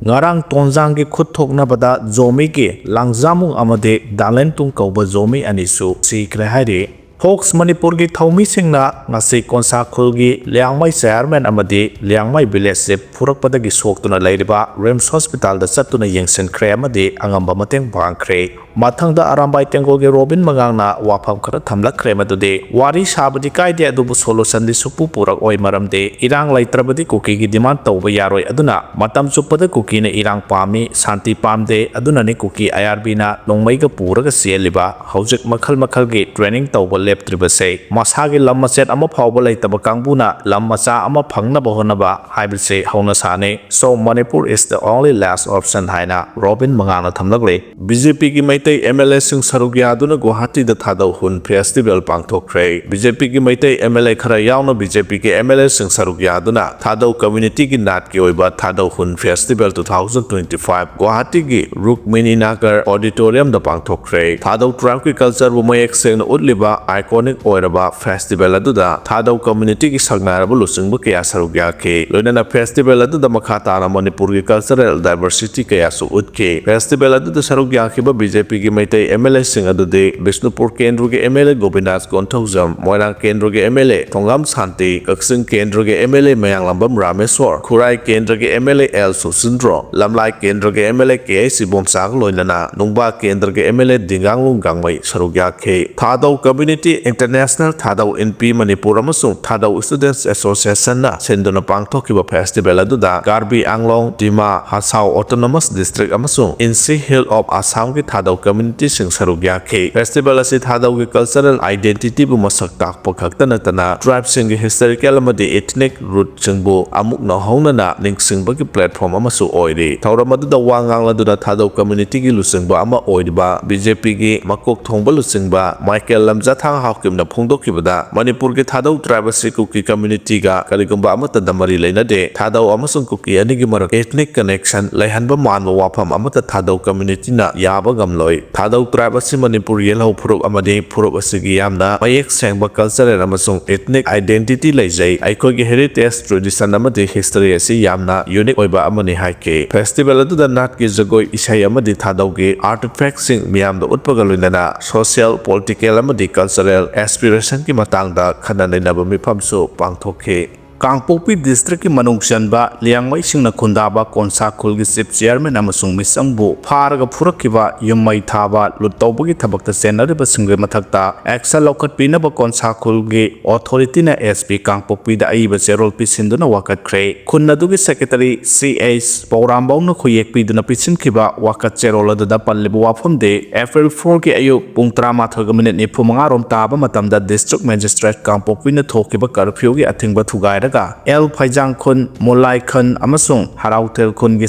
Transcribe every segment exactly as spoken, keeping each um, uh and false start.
ꯉꯔꯥꯡ ꯇꯣꯟꯖꯥꯡꯒꯤ ꯈꯨꯠ ꯊꯣꯛꯅꯕꯗ ꯖꯣꯃꯤꯒꯤ ꯂꯥꯡꯖꯥꯃꯨꯡ ꯑꯃꯗꯤ ꯗꯥꯂꯦꯟꯇꯨꯡ ꯀꯧꯕ ꯖꯣꯃꯤ ꯑꯅꯤꯁꯨ ꯁꯤꯈ꯭ꯔꯦ ꯍꯥꯏꯔꯤ꯫ ꯐꯣꯛꯁ ꯃꯅꯤꯄꯨꯔꯒꯤ ꯊꯧꯃꯤꯁꯤꯡꯅ ꯉꯁꯤ ꯀꯣꯟꯁꯥꯈꯨꯜꯒꯤ ꯂꯤꯌꯥꯡꯃꯩ ꯆꯦꯌꯔꯃꯦꯟ ꯑꯃꯗꯤ ꯂꯤꯌꯥꯡꯃꯩ ꯚꯤꯂꯦꯖꯁꯦ ꯐꯨꯔꯛꯄꯗꯒꯤ ꯁꯣꯛꯇꯨꯅ ꯂꯩꯔꯤꯕ ꯔꯤꯝꯁ ꯍꯣꯁꯄꯤꯇꯥꯜꯗ ꯆꯠꯇꯨꯅ ꯌꯦꯡꯁꯤꯟꯈ꯭ꯔꯦ ꯑꯃꯗꯤ ꯑꯉꯝꯕ ꯃꯇꯦꯡ ꯄꯥꯡꯈ꯭ꯔꯦ꯫ ꯃꯊꯪꯗ ꯑꯔꯥꯝꯕꯥꯏ ꯇꯦꯡꯒꯣꯜꯒꯤ ꯔꯣꯕꯤꯟ ꯃꯉꯥꯡꯅ ꯋꯥꯐꯝ ꯈꯔ ꯊꯝꯂꯛꯈ꯭ꯔꯦ, ꯃꯗꯨꯗꯤ ꯋꯥꯔꯤ ꯁꯥꯕꯗꯤ ꯀꯥꯏꯗꯦ, ꯑꯗꯨꯕꯨ ꯁꯣꯂꯨꯁꯟꯗꯤ ꯁꯨꯛꯄꯨ ꯄꯨꯔꯛꯑꯣꯏ, ꯃꯔꯝꯗꯤ ꯏꯔꯥꯡ ꯂꯩꯇ꯭ꯔꯕꯗꯤ ꯀꯨꯀꯤꯒꯤ ꯗꯤꯃꯥꯟ ꯇꯧꯕ ꯌꯥꯔꯣꯏ꯫ ꯑꯗꯨꯅ ꯃꯇꯝ ꯆꯨꯞꯄꯗ ꯀꯨꯀꯤꯅ ꯏꯔꯥꯡ ꯄꯥꯝꯃꯤ, ꯁꯥꯟꯇꯤ ꯄꯥꯝꯗꯦ꯫ ꯑꯗꯨꯅꯅꯤ ꯀꯨꯀꯤ ꯑꯥꯏ ꯑꯥꯔ ꯕꯤꯅ ꯅꯣꯡꯃꯩꯒ ꯄꯨꯔꯒ ꯆꯦꯜꯂꯤꯕ꯫ ꯍꯧꯖꯤꯛ ꯃꯈꯜ ꯃꯈꯜꯒꯤ ꯇ꯭ꯔꯦꯅꯤꯡ ꯇꯧꯕ ꯂꯦꯞꯇ꯭ꯔꯤꯕꯁꯦ꯫ ꯃꯁꯥꯒꯤ ꯂꯝ ꯃꯆꯦꯠ ꯑꯃ ꯐꯥꯎꯕ ꯂꯩꯇꯕ ꯀꯥꯡꯕꯨꯅ ꯂꯝ ꯃꯆꯥ ꯑꯃ ꯐꯪꯅꯕ ꯍꯣꯠꯅꯕ ꯍꯥꯏꯕꯁꯤ ꯍꯧꯅꯁꯥꯅꯤ꯫ So Manipur is the only last option ꯍꯥꯏꯅ ꯔꯣꯕꯤꯟ ꯃꯉꯥꯡꯅ ꯊꯝꯂꯛꯂꯤ꯫ ꯕꯤ ꯖꯦ ꯄꯤꯒꯤ ꯃꯩꯇꯩ ꯑꯦꯝ ꯑꯦꯜ ꯑꯦꯁꯤꯡ ꯁꯔꯨꯛ ꯌꯥꯗꯨꯅ ꯒꯨꯋꯥꯍꯥꯇꯤꯗ ꯊꯥꯗꯧ ꯍꯨꯟ ꯐꯦꯁꯇꯤꯚꯦꯜ ꯄꯥꯡꯊꯣꯛꯈ꯭ꯔꯦ꯫ ꯕꯤ ꯖꯦ ꯄꯤꯒꯤ ꯃꯩꯇꯩ ꯑꯦꯝ ꯑꯦꯜ ꯑꯦ ꯈꯔ ꯌꯥꯎꯅ ꯕꯤ ꯖꯦ ꯄꯤꯒꯤ ꯑꯦꯝ ꯑꯦꯜ ꯑꯦꯁꯤꯡ ꯁꯔꯨꯛ ꯌꯥꯗꯨꯅ ꯊꯥꯗꯧ ꯀꯝꯃ꯭ꯌꯨꯅꯤꯇꯤꯒꯤ ꯅꯥꯠꯀꯤ ꯑꯣꯏꯕ Thadou Hun festival two thousand twenty five ꯒꯨꯋꯥꯍꯥꯇꯤꯒꯤ ꯔꯨꯛꯃꯤꯅꯤ ꯅꯥꯒꯔ ꯑꯣꯗꯤꯇꯣꯔꯤꯌꯝꯗ ꯄꯥꯡꯊꯣꯛꯈ꯭ꯔꯦ꯫ ꯊꯥꯗꯧ ꯇ꯭ꯔꯥꯏꯕꯀꯤ ꯀꯜꯆꯔꯕꯨ ꯃꯌꯦꯛ ꯁꯦꯡꯅ ꯎꯠꯂꯤꯕ ꯑꯥꯏꯀꯣꯅꯤꯛ ꯑꯣꯏꯔꯕ ꯐꯦꯁꯇꯤꯚꯦꯜ ꯑꯗꯨꯗ ꯊꯥꯗꯧ ꯀꯝꯃ꯭ꯌꯨꯅꯤꯇꯤꯒꯤ ꯁꯛꯅꯥꯏꯔꯕ ꯂꯨꯆꯤꯡꯕ ꯀꯌꯥ ꯁꯔꯨꯛ ꯌꯥꯈꯤ꯫ ꯂꯣꯏꯅꯅ ꯐꯦꯁꯇꯤꯚꯦꯜ ꯑꯗꯨꯗ ꯃꯈꯥ ꯇꯥꯅ ꯃꯅꯤꯄꯨꯔꯒꯤ ꯀꯜꯆꯔꯦꯜ ꯗꯥꯏꯚꯔꯁꯤꯇꯤ ꯀꯌꯥꯁꯨ ꯎꯠꯈꯤ꯫ ꯐꯦꯁꯇꯤꯚꯦꯜ ꯑꯗꯨꯗ ꯁꯔꯨꯛ ꯌꯥꯈꯤꯕ ꯕꯤ ꯖꯦ ꯄꯤꯒꯤ ꯃꯩꯇꯩ ꯑꯦꯝ ꯑꯦꯜ ꯑꯦꯁꯤꯡ ꯑꯗꯨꯗꯤ ꯕꯤꯁꯅꯨꯄꯨꯔ ꯀꯦꯟꯗ꯭ꯔꯒꯤ ꯑꯦꯝ ꯑꯦꯜ ꯑꯦ ꯒꯣꯕꯤꯟꯗꯥꯁ ꯀꯣꯟꯊꯧꯖꯝ, ꯃꯣꯏꯔꯥꯡ ꯀꯦꯟꯗ꯭ꯔꯒꯤ ꯑꯦꯝ ꯑꯦꯜ ꯑꯦ ꯊꯣꯡꯒꯥꯝ ꯁꯥꯟꯇꯤ, ꯀꯛꯆꯤꯡ ꯀꯦꯟꯗ꯭ꯔꯒꯤ ꯑꯦꯝ ꯑꯦꯜ ꯑꯦ ꯃꯌꯥꯡꯂꯝꯕꯝ ꯔꯥꯃꯦꯁꯣꯔ, ꯈꯨꯔꯥꯏ ꯀꯦꯟꯗ꯭ꯔꯒꯤ M L A L Susindro, Lamlai ꯀꯦꯟꯗ꯭ꯔꯒꯤ M L A K H ꯏꯕꯣꯝꯆꯥꯒ ꯂꯣꯏꯅꯅ ꯅꯨꯡꯕꯥ ꯀꯦꯟꯗ꯭ꯔꯒꯤ ꯑꯦꯝ ꯑꯦꯜ ꯑꯦ ꯗꯤꯡꯒꯥꯡꯂꯨꯡ ꯒꯥꯡꯃꯩ ꯁꯔꯨꯛ ꯌꯥꯈꯤ꯫ ꯊꯥꯗꯧ ꯀꯝꯃ꯭ꯌꯨꯅꯤꯇꯤ ꯏꯟꯇꯔꯅꯦꯁꯅꯦꯜ, ꯊꯥꯗꯧ ꯏꯟꯄꯤ ꯃꯅꯤꯄꯨꯔ ꯑꯃꯁꯨꯡ ꯊꯥꯗꯧ ꯁ꯭ꯇꯨꯗꯦꯟꯠꯁ ꯑꯦꯁꯣꯁꯤꯌꯦꯁꯟꯅ ꯁꯤꯟꯗꯨꯅ ꯄꯥꯡꯊꯣꯛꯈꯤꯕ ꯐꯦꯁꯇꯤꯚꯦꯜ ꯑꯗꯨꯗ ꯀꯥꯔꯕꯤ ꯑꯥꯡꯂꯣꯡ, ꯗꯤꯃꯥ ꯍꯁꯥꯎ ꯑꯣꯇꯣꯅꯣꯃꯁ ꯗꯤꯁꯇ꯭ꯔꯤꯛ ꯑꯃꯁꯨꯡ ꯏꯟꯁꯤ ꯍꯤꯜ ꯑꯣꯐ ꯑꯁꯥꯝꯒꯤ ꯊꯥꯗꯧ ꯀꯝꯃ꯭ꯌꯨꯅꯤꯇꯤꯁꯤꯡ ꯁꯔꯨꯛ ꯌꯥꯈꯤ꯫ ꯐꯦꯁꯇꯤꯚꯦꯜ ꯑꯁꯤ ꯊꯥꯗꯧꯒꯤ ꯀꯜꯆꯔꯦꯜ ꯑꯥꯏꯗꯦꯟꯇꯤꯇꯤꯕꯨ ꯃꯁꯛ ꯇꯥꯛꯄ ꯈꯛꯇ ꯅꯠꯇꯅ ꯇ꯭ꯔꯥꯏꯕꯁꯤꯡꯒꯤ ꯍꯤꯁꯇꯣꯔꯤꯀꯦꯜ ꯑꯃꯗꯤ ꯏꯊꯅꯤꯛ ꯔꯨꯠꯁꯤꯡꯕꯨ ꯑꯃꯨꯛ ꯅꯧꯍꯧꯅꯅ ꯅꯤꯡꯁꯤꯡꯕꯒꯤ ꯄ꯭ꯂꯦꯠꯐꯣꯔꯝ ꯑꯃꯁꯨ ꯑꯣꯏꯔꯤ꯫ ꯊꯧꯔꯝ ꯑꯗꯨꯗ ꯋꯥ ꯉꯥꯡꯂꯗꯨꯅ ꯊꯥꯗꯧ ꯀꯝꯃ꯭ꯌꯨꯅꯤꯇꯤꯒꯤ ꯂꯨꯆꯤꯡꯕ ꯑꯃ ꯑꯣꯏꯔꯤꯕ ꯕꯤ ꯖꯦ ꯄꯤꯒꯤ ꯃꯀꯣꯛ ꯊꯣꯡꯕ ꯂꯨꯆꯤꯡꯕ ꯃꯥꯏꯀꯦꯜ ꯂꯝꯖꯥꯊꯥꯡ ꯍꯥꯎꯀꯤꯞꯅ ꯐꯣꯡꯗꯣꯛꯈꯤꯕꯗ, ꯃꯅꯤꯄꯨꯔꯒꯤ ꯊꯥꯗꯧ ꯇ꯭ꯔꯥꯏꯕ ꯑꯁꯤ ꯀꯨꯀꯤ ꯀꯝꯃ꯭ꯌꯨꯅꯤꯇꯤꯒ ꯀꯔꯤꯒꯨꯝꯕ ꯑꯃꯠꯇꯗ ꯃꯔꯤ ꯂꯩꯅꯗꯦ꯫ ꯊꯥꯗꯧ ꯑꯃꯁꯨꯡ ꯀꯨꯀꯤ ꯑꯅꯤꯒꯤ ꯃꯔꯛ ꯏꯊꯅꯤꯛ ꯀꯅꯦꯛꯁꯟ ꯂꯩꯍꯟꯕ ꯃꯥꯟꯕ ꯋꯥꯐꯝ ꯑꯃꯠꯇ ꯊꯥꯗꯧ ꯀꯝꯃ꯭ꯌꯨꯅꯤꯇꯤꯅ ꯌꯥꯕ ꯉꯝꯂꯣꯏ꯫ ꯊꯥꯗꯧ tribe ꯑꯁꯤ ꯃꯅꯤꯄꯨꯔ ꯌꯦꯜꯍꯧ ꯐꯨꯔꯨꯞ ꯑꯃꯅꯤ꯫ ꯐꯨꯔꯨꯞ ꯑꯁꯤꯒꯤ ꯌꯥꯝꯅ ꯃꯌꯦꯛ ꯁꯦꯡꯕ cultural ꯑꯃꯁꯨꯡ ethnic identity ꯂꯩꯖꯩ꯫ ꯑꯩꯈꯣꯏꯒꯤ heritage, tradition ꯑꯃꯗꯤ history ꯑꯁꯤ ꯌꯥꯝꯅ unique ꯑꯣꯏꯕ ꯑꯃꯅꯤ ꯍꯥꯏꯈꯤ꯫ Festival ꯑꯗꯨꯗ ꯅꯥꯠꯀꯤ ꯖꯒꯣꯏ, ꯏꯁꯩ ꯑꯃꯗꯤ ꯊꯥꯗꯧꯒꯤ artifactꯁꯤꯡ ꯃꯤꯌꯥꯝꯗ ꯎꯠꯄꯒ ꯂꯣꯏꯅꯅ social, political ꯑꯃꯗꯤ cultural aspirationꯒꯤ ꯃꯇꯥꯡꯗ ꯈꯟꯅ ꯅꯩꯅꯕ ꯃꯤꯐꯝꯁꯨ ꯄꯥꯡꯊꯣꯛꯈꯤ꯫ ꯀꯥꯡꯄꯣꯛꯄꯤ districtꯀꯤ ꯃꯅꯨꯡ ꯆꯟꯕ ꯂꯤꯌꯥꯡꯃꯩꯁꯤꯡꯅ ꯈꯨꯟꯗꯥꯕ ꯀꯣꯟꯁꯥ ꯈꯨꯜꯒꯤ chief chairman ꯑꯃꯁꯨꯡ ꯃꯤꯆꯝꯕꯨ ꯐꯥꯔꯒ ꯐꯨꯔꯛꯈꯤꯕ ꯌꯨꯝ ꯃꯩ ꯊꯥꯕ, ꯂꯨꯠ ꯇꯧꯕꯒꯤ ꯊꯕꯛꯇ ꯆꯦꯟꯅꯔꯤꯕꯁꯤꯡꯒꯤ ꯃꯊꯛꯇ action ꯂꯧꯈꯠꯄꯤꯅꯕ ꯀꯣꯟꯁꯥ ꯈꯨꯜꯒꯤ authorityꯅ SP ꯀꯥꯡꯄꯣꯛꯄꯤꯗ ꯑꯏꯕ ꯆꯦꯔꯣꯜ ꯄꯤꯁꯤꯟꯗꯨꯅ ꯋꯥꯀꯠꯈ꯭ꯔꯦ꯫ ꯈꯨꯟ ꯑꯗꯨꯒꯤ secretary ꯁꯤ ꯑꯩꯆ ꯄꯧꯔꯥꯝꯕꯧꯅ ꯈꯨꯌꯦꯛ ꯄꯤꯗꯨꯅ ꯄꯤꯁꯤꯟꯈꯤꯕ ꯋꯥꯀꯠ ꯆꯦꯔꯣꯜ ꯑꯗꯨꯗ ꯄꯜꯂꯤꯕ ꯋꯥꯐꯝꯗꯤ, April fourꯒꯤ ꯑꯌꯨꯛ ꯄꯨꯡ ꯇꯔꯥꯃꯥꯊꯣꯏꯒ minute ꯅꯤꯐꯨ ꯃꯉꯥ ꯔꯣꯝ ꯇꯥꯕ ꯃꯇꯝꯗ district magistrate ꯀꯥꯡꯄꯣꯛꯄꯤꯅ ꯊꯣꯛꯈꯤꯕ curfewꯒꯤ ꯑꯊꯤꯡꯕ ꯊꯨꯒꯥꯏꯔꯒ ꯑꯦꯜ ꯐꯩꯖꯥꯡ ꯈꯨꯟ, ꯃꯨꯂꯥꯏ ꯈꯨꯟ ꯑꯃꯁꯨꯡ ꯍꯔꯥꯎꯊꯦꯜ ꯈꯨꯟꯒꯤ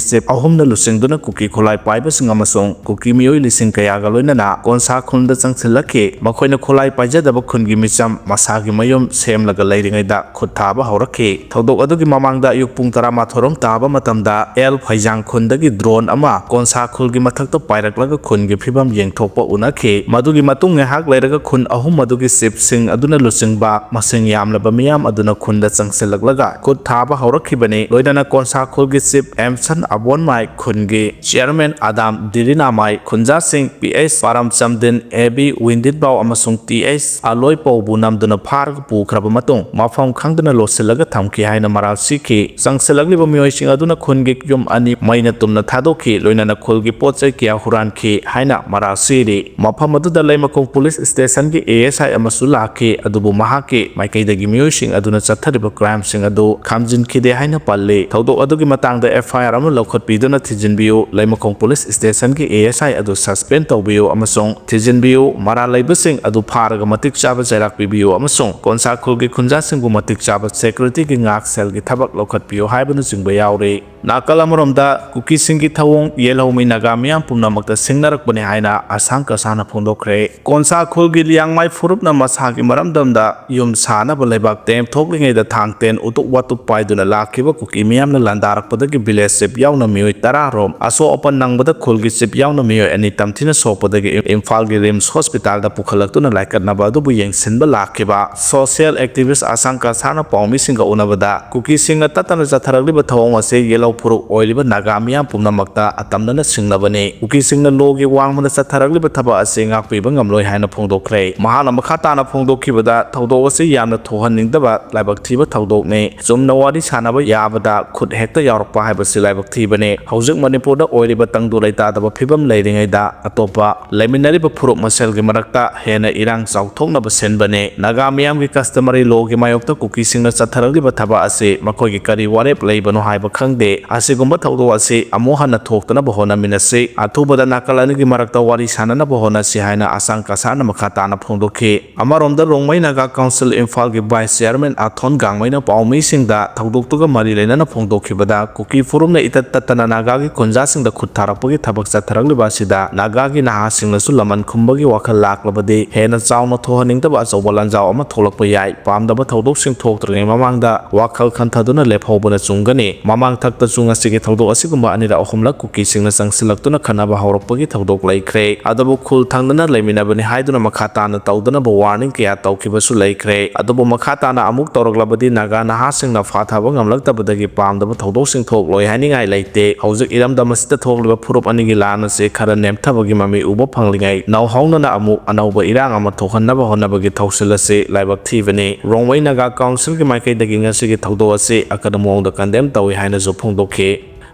chief ꯑꯍꯨꯝꯅ ꯂꯨꯆꯤꯡꯗꯨꯅ ꯀꯨꯀꯤ ꯈꯨꯠꯂꯥꯏ ꯄꯥꯏꯕꯁꯤꯡ ꯑꯃꯁꯨꯡ ꯀꯨꯀꯤ ꯃꯤꯑꯣꯏ ꯂꯤꯁꯤꯡ ꯀꯌꯥꯒ ꯂꯣꯏꯅꯅ ꯀꯣꯟꯁꯥ ꯈꯨꯜꯗ ꯆꯪꯁꯤꯜꯂꯛꯈꯤ꯫ ꯃꯈꯣꯏꯅ ꯈꯨꯠꯂꯥꯏ ꯄꯥꯏꯖꯗꯕ ꯈꯨꯟꯒꯤ ꯃꯤꯆꯝ ꯃꯁꯥꯒꯤ ꯃꯌꯨꯝ ꯁꯦꯝꯂꯒ ꯂꯩꯔꯤꯉꯩꯗ ꯈꯨꯠ ꯊꯥꯕ ꯍꯧꯔꯛꯈꯤ꯫ ꯊꯧꯗꯣꯛ ꯑꯗꯨꯒꯤ ꯃꯃꯥꯡꯗ ꯑꯌꯨꯛ ꯄꯨꯡ ꯇꯔꯥꯃꯥꯊꯣꯏ ꯔꯣꯝ ꯇꯥꯕ ꯃꯇꯝꯗ ꯑꯦꯜ ꯐꯩꯖꯥꯡ ꯈꯨꯟꯗꯒꯤ drone ꯑꯃ ꯀꯣꯟꯁꯥ ꯈꯨꯜꯒꯤ ꯃꯊꯛꯇ ꯄꯥꯏꯔꯛꯂꯒ ꯈꯨꯟꯒꯤ ꯐꯤꯕꯝ ꯌꯦꯡꯊꯣꯛꯄ ꯎꯅꯈꯤ꯫ ꯃꯗꯨꯒꯤ ꯃꯇꯨꯡ ꯉꯥꯏꯍꯥꯛ ꯂꯩꯔꯒ ꯈꯨꯟ ꯑꯍꯨꯝ ꯑꯗꯨꯒꯤ chiefꯁꯤꯡ ꯑꯗꯨꯅ ꯂꯨꯆꯤꯡꯕ ꯃꯁꯤꯡ ꯌꯥꯝꯂꯕ ꯃꯤꯌꯥꯝ ꯑꯗꯨꯅ ꯈꯨꯟꯗ ꯆꯪꯁꯤꯜꯂꯛꯂꯒ ꯈꯨꯠ ꯊꯥꯕ ꯍꯧꯔꯛꯈꯤꯕꯅꯤ꯫ ꯂꯣꯏꯅꯅ ꯀꯣꯟꯁꯥ ꯈꯨꯜꯒꯤ chief ꯑꯦꯝꯁꯟ ꯑꯕꯣꯟꯃꯥꯏ, ꯈꯨꯟꯒꯤ chairman ꯑꯗꯥꯝ ꯗꯤꯔꯤꯅꯥꯃꯥꯏ, ꯈꯨꯟꯖꯥꯁꯤꯡ P H Paramchamdin, A B Windithbau ꯑꯃꯁꯨꯡ ꯇꯤ ꯑꯩꯆ ꯑꯂꯣꯏꯄꯧꯕꯨ ꯅꯝꯗꯨꯅ ꯐꯥꯔꯒ ꯄꯨꯈ꯭ꯔꯕ ꯃꯇꯨꯡ ꯃꯐꯝ ꯈꯪꯗꯅ ꯂꯣꯠꯁꯤꯜꯂꯒ ꯊꯝꯈꯤ ꯍꯥꯏꯅ ꯃꯔꯥꯜ ꯁꯤꯈꯤ꯫ ꯆꯪꯁꯤꯜꯂꯛꯂꯤꯕ ꯃꯤꯑꯣꯏꯁꯤꯡ ꯑꯗꯨꯅ ꯈꯨꯟꯒꯤ ꯌꯨꯝ ꯑꯅꯤ ꯃꯩꯅ ꯇꯨꯝꯅ ꯊꯥꯗꯣꯛꯈꯤ, ꯂꯣꯏꯅꯅ ꯈꯨꯜꯒꯤ ꯄꯣꯠ ꯆꯩ ꯀꯌꯥ ꯍꯨꯔꯥꯟꯈꯤ ꯍꯥꯏꯅ ꯃꯔꯥꯜ ꯁꯤꯔꯤ꯫ ꯃꯐꯝ ꯑꯗꯨꯗ ꯂꯩꯃꯈꯣꯡ police stationꯒꯤ A S I ꯑꯃꯁꯨ ꯂꯥꯛꯈꯤ, ꯑꯗꯨꯕꯨ ꯃꯍꯥꯛꯀꯤ ꯃꯥꯏꯀꯩꯗꯒꯤ ꯃꯤꯑꯣꯏꯁꯤꯡ ꯑꯗꯨꯅ ꯆꯠꯊꯔꯤꯕ crimeꯁꯤꯡ ꯑꯗꯨ ꯈꯥꯝꯖꯤꯟꯈꯤꯗꯦ ꯍꯥꯏꯅ ꯄꯜꯂꯤ꯫ ꯊꯧꯗꯣꯛ ꯑꯗꯨꯒꯤ ꯃꯇꯥꯡꯗ F I R ꯑꯃ ꯂꯧꯈꯠꯄꯤꯗꯨꯅ ꯊꯤꯖꯤꯟꯕꯤꯌꯨ꯫ ꯂꯩꯃꯈꯣꯡ police stationꯒꯤ A S I ꯑꯗꯨ suspend ꯇꯧꯕꯤꯌꯨ ꯑꯃꯁꯨꯡ ꯊꯤꯖꯤꯟꯕꯤꯌꯨ꯫ ꯃꯔꯥꯜ ꯂꯩꯕꯁꯤꯡ ꯑꯗꯨ ꯐꯥꯔꯒ ꯃꯇꯤꯛ ꯆꯥꯕ ꯆꯩꯔꯥꯛ ꯄꯤꯕꯤꯌꯨ ꯑꯃꯁꯨꯡ ꯀꯣꯟꯁꯥ ꯈꯨꯜꯒꯤ ꯈꯨꯟꯖꯥꯁꯤꯡꯕꯨ ꯃꯇꯤꯛ ꯆꯥꯕ securityꯒꯤ ꯉꯥꯛ ꯁꯦꯜꯒꯤ ꯊꯕꯛ ꯂꯧꯈꯠꯄꯤꯌꯨ ꯍꯥꯏꯕꯅꯆꯤꯡꯕ ꯌꯥꯎꯔꯤ꯫ ꯅꯥꯀꯜ ꯑꯃꯔꯣꯝꯗ ꯀꯨꯀꯤꯁꯤꯡꯒꯤ ꯊꯧꯑꯣꯡ ꯌꯦꯜꯍꯧꯃꯤ ꯅꯥꯒꯥ ꯃꯤꯌꯥꯝ ꯄꯨꯝꯅꯃꯛꯇ ꯁꯤꯡꯅꯔꯛꯄꯅꯤ ꯍꯥꯏꯅ ꯑꯁꯥꯡ ꯀꯁꯥꯅ ꯐꯣꯡꯗꯣꯛꯈ꯭ꯔꯦ꯫ ꯀꯣꯟꯁꯥ ꯈꯨꯜꯒꯤ ꯂꯤꯌꯥꯡꯃꯥꯏ ꯐꯨꯔꯨꯞꯅ ꯃꯁꯥꯒꯤ ꯃꯔꯝꯗꯝꯗ ꯌꯨꯝ ꯁꯥꯅꯕ ꯂꯩꯕꯥꯛ ꯇꯦꯝ ꯊꯣꯛꯂꯤꯉꯩꯗ ꯊꯥꯡ ꯇꯦꯟ ꯎꯇꯨꯛ ꯋꯥꯇꯨꯛ ꯄꯥꯏꯗꯨꯅ ꯂꯥꯛꯈꯤꯕ ꯀꯨꯀꯤ ꯃꯤꯌꯥꯝꯅ ꯂꯥꯟꯗꯥꯔꯛꯄꯗꯒꯤ village chief ꯌꯥꯎꯅ ꯃꯤꯑꯣꯏ ꯇꯔꯥ ꯔꯣꯝ ꯑꯁꯣꯛ ꯑꯄꯟ ꯅꯪꯕꯗ ꯈꯨꯜꯒꯤ chief ꯌꯥꯎꯅ ꯃꯤꯑꯣꯏ ꯑꯅꯤ ꯇꯝꯊꯤꯅ ꯁꯣꯛꯄꯗꯒꯤ ꯏꯝꯐꯥꯜꯒꯤ ꯔꯤꯝꯁ ꯍꯣꯁꯄꯤꯇꯥꯜꯗ ꯄꯨꯈꯠꯂꯛꯇꯨꯅ ꯂꯥꯏꯀꯠꯅꯕ ꯑꯗꯨꯕꯨ ꯌꯦꯡꯁꯤꯟꯕ ꯂꯥꯛꯈꯤꯕ social activist ꯑꯁꯥꯡ ꯀꯁꯥꯅ ꯄꯥꯎꯃꯤꯁꯤꯡꯒ ꯎꯅꯕꯗ ꯀꯨꯀꯤꯁꯤꯡꯅ ꯇꯠꯇꯅ ꯆꯠꯊꯔꯛꯂꯤꯕ ꯊꯧꯑꯣꯡ ꯑꯁꯤ ꯌꯦꯜꯍꯧ ꯐꯨꯔꯨꯞ ꯑꯣꯏꯔꯤꯕ ꯅꯥꯒꯥ ꯃꯤꯌꯥꯝ ꯄꯨꯝꯅꯃꯛꯇ ꯑꯇꯝꯅꯅ ꯁꯤꯡꯅꯕꯅꯤ꯫ ꯀꯨꯀꯤꯁꯤꯡꯅ ꯂꯣꯒꯤ ꯋꯥꯡꯃꯗ ꯆꯠꯊꯔꯛꯂꯤꯕ ꯊꯕꯛ ꯑꯁꯤ ꯉꯥꯛꯄꯤꯕ ꯉꯝꯂꯣꯏ ꯍꯥꯏꯅ ꯐꯣꯡꯗꯣꯛꯈ꯭ꯔꯦ꯫ ꯃꯍꯥꯛꯅ ꯃꯈꯥ ꯇꯥꯅ ꯐꯣꯡꯗꯣꯛꯈꯤꯕꯗ, ꯊꯧꯗꯣꯛ ꯑꯁꯤ ꯌꯥꯝꯅ ꯊꯣꯛꯍꯟꯅꯤꯡꯗꯕ ꯂꯥꯏꯕꯛ ꯊꯤꯕ ꯊꯧꯗꯣꯛꯅꯤ꯫ ꯆꯨꯝꯅ ꯋꯥꯔꯤ ꯁꯥꯟꯅꯕ ꯌꯥꯕꯗ ꯈꯨꯠ ꯍꯦꯛꯇ ꯌꯥꯎꯔꯛꯄ ꯍꯥꯏꯕꯁꯤ ꯂꯥꯏꯕꯛ ꯊꯤꯕꯅꯤ꯫ ꯍꯧꯖꯤꯛ ꯃꯅꯤꯄꯨꯔꯗ ꯑꯣꯏꯔꯤꯕ ꯇꯪꯗꯨ ꯂꯩꯇꯥꯗꯕ ꯐꯤꯕꯝ ꯂꯩꯔꯤꯉꯩꯗ ꯑꯇꯣꯞꯄ ꯂꯩꯃꯤꯟꯅꯔꯤꯕ ꯐꯨꯔꯨꯞ ꯃꯁꯦꯜꯒꯤ ꯃꯔꯛꯇ ꯍꯦꯟꯅ ꯏꯔꯥꯡ ꯆꯥꯎꯊꯣꯛꯅꯕ ꯁꯤꯟꯕꯅꯤ꯫ ꯅꯥꯒꯥ ꯃꯤꯌꯥꯝꯒꯤ customary lawꯒꯤ ꯃꯥꯌꯣꯛꯇ ꯀꯨꯀꯤꯁꯤꯡꯅ ꯆꯠꯊꯔꯛꯂꯤꯕ ꯊꯕꯛ ꯑꯁꯤ ꯃꯈꯣꯏꯒꯤ ꯀꯔꯤ ꯋꯥꯔꯦꯞ ꯂꯩꯕꯅꯣ ꯍꯥꯏꯕ ꯈꯪꯗꯦ꯫ ꯑꯁꯤꯒꯨꯝꯕ ꯊꯧꯗꯣꯛ ꯑꯁꯤ ꯑꯃꯨꯛ ꯍꯟꯅ ꯊꯣꯛꯇꯅꯕ ꯍꯣꯠꯅꯃꯤꯟꯅꯁꯤ꯫ ꯑꯊꯨꯕꯗ ꯅꯥꯀꯜ ꯑꯅꯤꯒꯤ ꯃꯔꯛꯇ ꯋꯥꯔꯤ ꯁꯥꯟꯅꯅꯕ ꯍꯣꯠꯅꯁꯤ ꯍꯥꯏꯅ ꯑꯁꯥꯡ ꯀꯁꯥꯔꯅ ꯃꯈꯥ ꯇꯥꯅ ꯐꯣꯡꯗꯣꯛꯈꯤ꯫ ꯑꯃꯔꯣꯝꯗ ꯔꯣꯡꯃꯩ ꯅꯥꯒꯥ ꯀꯥꯎꯟꯁꯤꯜ ꯏꯝꯐꯥꯜꯒꯤ vice chairman ꯑꯊꯣꯟ ꯒꯥꯡꯃꯩꯅ ꯄꯥꯎꯃꯤꯁꯤꯡꯗ ꯊꯧꯗꯣꯛꯇꯨꯒ ꯃꯔꯤ ꯂꯩꯅꯅ ꯐꯣꯡꯗꯣꯛꯈꯤꯕꯗ, ꯀꯨꯀꯤ ꯐꯨꯔꯨꯞꯅ ꯏꯇꯠ ꯇꯠꯇꯅ ꯅꯥꯒꯥꯒꯤ ꯈꯨꯟꯖꯥꯁꯤꯡꯗ ꯈꯨꯠ ꯊꯥꯔꯛꯄꯒꯤ ꯊꯕꯛ ꯆꯠꯊꯔꯛꯂꯤꯕ ꯑꯁꯤꯗ ꯅꯥꯒꯥꯒꯤ ꯅꯍꯥꯁꯤꯡꯅꯁꯨ ꯂꯃꯟ ꯈꯨꯝꯕꯒꯤ ꯋꯥꯈꯜ ꯂꯥꯛꯂꯕꯗꯤ ꯍꯦꯟꯅ ꯆꯥꯎꯅ ꯊꯣꯛꯍꯟꯅꯤꯡꯗꯕ ꯑꯆꯧꯕ ꯂꯥꯟꯖꯥꯎ ꯑꯃ ꯊꯣꯛꯂꯛꯄ ꯌꯥꯏ꯫ ꯄꯥꯝꯗꯕ ꯊꯧꯗꯣꯛꯁꯤꯡ ꯊꯣꯛꯇ꯭ꯔꯤꯉꯩ ꯃꯃꯥꯡꯗ ꯋꯥꯈꯜ ꯈꯟꯊꯗꯨꯅ ꯂꯦꯞꯍꯧꯕꯅ ꯆꯨꯝꯒꯅꯤ꯫ ꯃꯃꯥꯡ ꯊꯛꯇꯁꯨ ꯉꯁꯤꯒꯤ ꯊꯧꯗꯣꯛ ꯑꯁꯤꯒꯨꯝꯕ ꯑꯅꯤꯔꯛ ꯑꯍꯨꯝꯂꯛ ꯀꯨꯀꯤꯁꯤꯡꯅ ꯆꯪꯁꯤꯜꯂꯛꯇꯨꯅ ꯈꯠꯅꯕ ꯍꯧꯔꯛꯄꯒꯤ ꯊꯧꯗꯣꯛ ꯂꯩꯈ꯭ꯔꯦ꯫ ꯑꯗꯨꯕꯨ ꯈꯨꯜ ꯊꯪꯅꯅ ꯂꯩꯃꯤꯟꯅꯕꯅꯤ ꯍꯥꯏꯗꯨꯅ ꯃꯈꯥ ꯇꯥꯅ ꯇꯧꯗꯅꯕ warning ꯀꯌꯥ ꯇꯧꯈꯤꯕꯁꯨ ꯂꯩꯈ꯭ꯔꯦ꯫ ꯑꯗꯨꯕꯨ ꯃꯈꯥ ꯇꯥꯅ ꯑꯃꯨꯛ ꯇꯧꯔꯛꯂꯕꯗꯤ ꯅꯥꯒꯥ ꯅꯍꯥꯁꯤꯡꯅ ꯐꯥꯊꯕ ꯉꯝꯂꯛꯇꯕꯗꯒꯤ ꯄꯥꯝꯗꯕ ꯊꯧꯗꯣꯛꯁꯤꯡ ꯊꯣꯛꯂꯣꯏ ꯍꯥꯏꯅꯤꯡꯉꯥꯏ ꯂꯩꯇꯦ꯫ ꯍꯧꯖꯤꯛ ꯏꯔꯝꯗꯝ ꯑꯁꯤꯗ ꯊꯣꯛꯂꯤꯕ ꯐꯨꯔꯨꯞ ꯑꯅꯤꯒꯤ ꯂꯥꯟ ꯑꯁꯤ ꯈꯔ ꯅꯦꯝꯊꯕꯒꯤ ꯃꯃꯤ ꯎꯕ ꯐꯪꯂꯤꯉꯩ, ꯅꯧꯍꯧꯅꯅ ꯑꯃꯨꯛ ꯑꯅꯧꯕ ꯏꯔꯥꯡ ꯑꯃ ꯊꯣꯛꯍꯟꯅꯕ ꯍꯣꯠꯅꯕꯒꯤ ꯊꯧꯁꯤꯜ ꯑꯁꯤ ꯂꯥꯏꯕꯛ ꯊꯤꯕꯅꯤ꯫ ꯔꯣꯡꯃꯩ ꯅꯥꯒꯥ ꯀꯥꯎꯟꯁꯤꯜꯒꯤ ꯃꯥꯏꯀꯩꯗꯒꯤ ꯉꯁꯤꯒꯤ ꯊꯧꯗꯣꯛ ꯑꯁꯤ ꯑꯀꯟꯕ ꯃꯑꯣꯡꯗ condemn ꯇꯧꯏ ꯍꯥꯏꯅꯁꯨ ꯐꯣꯡꯗꯣꯛꯈꯤ꯫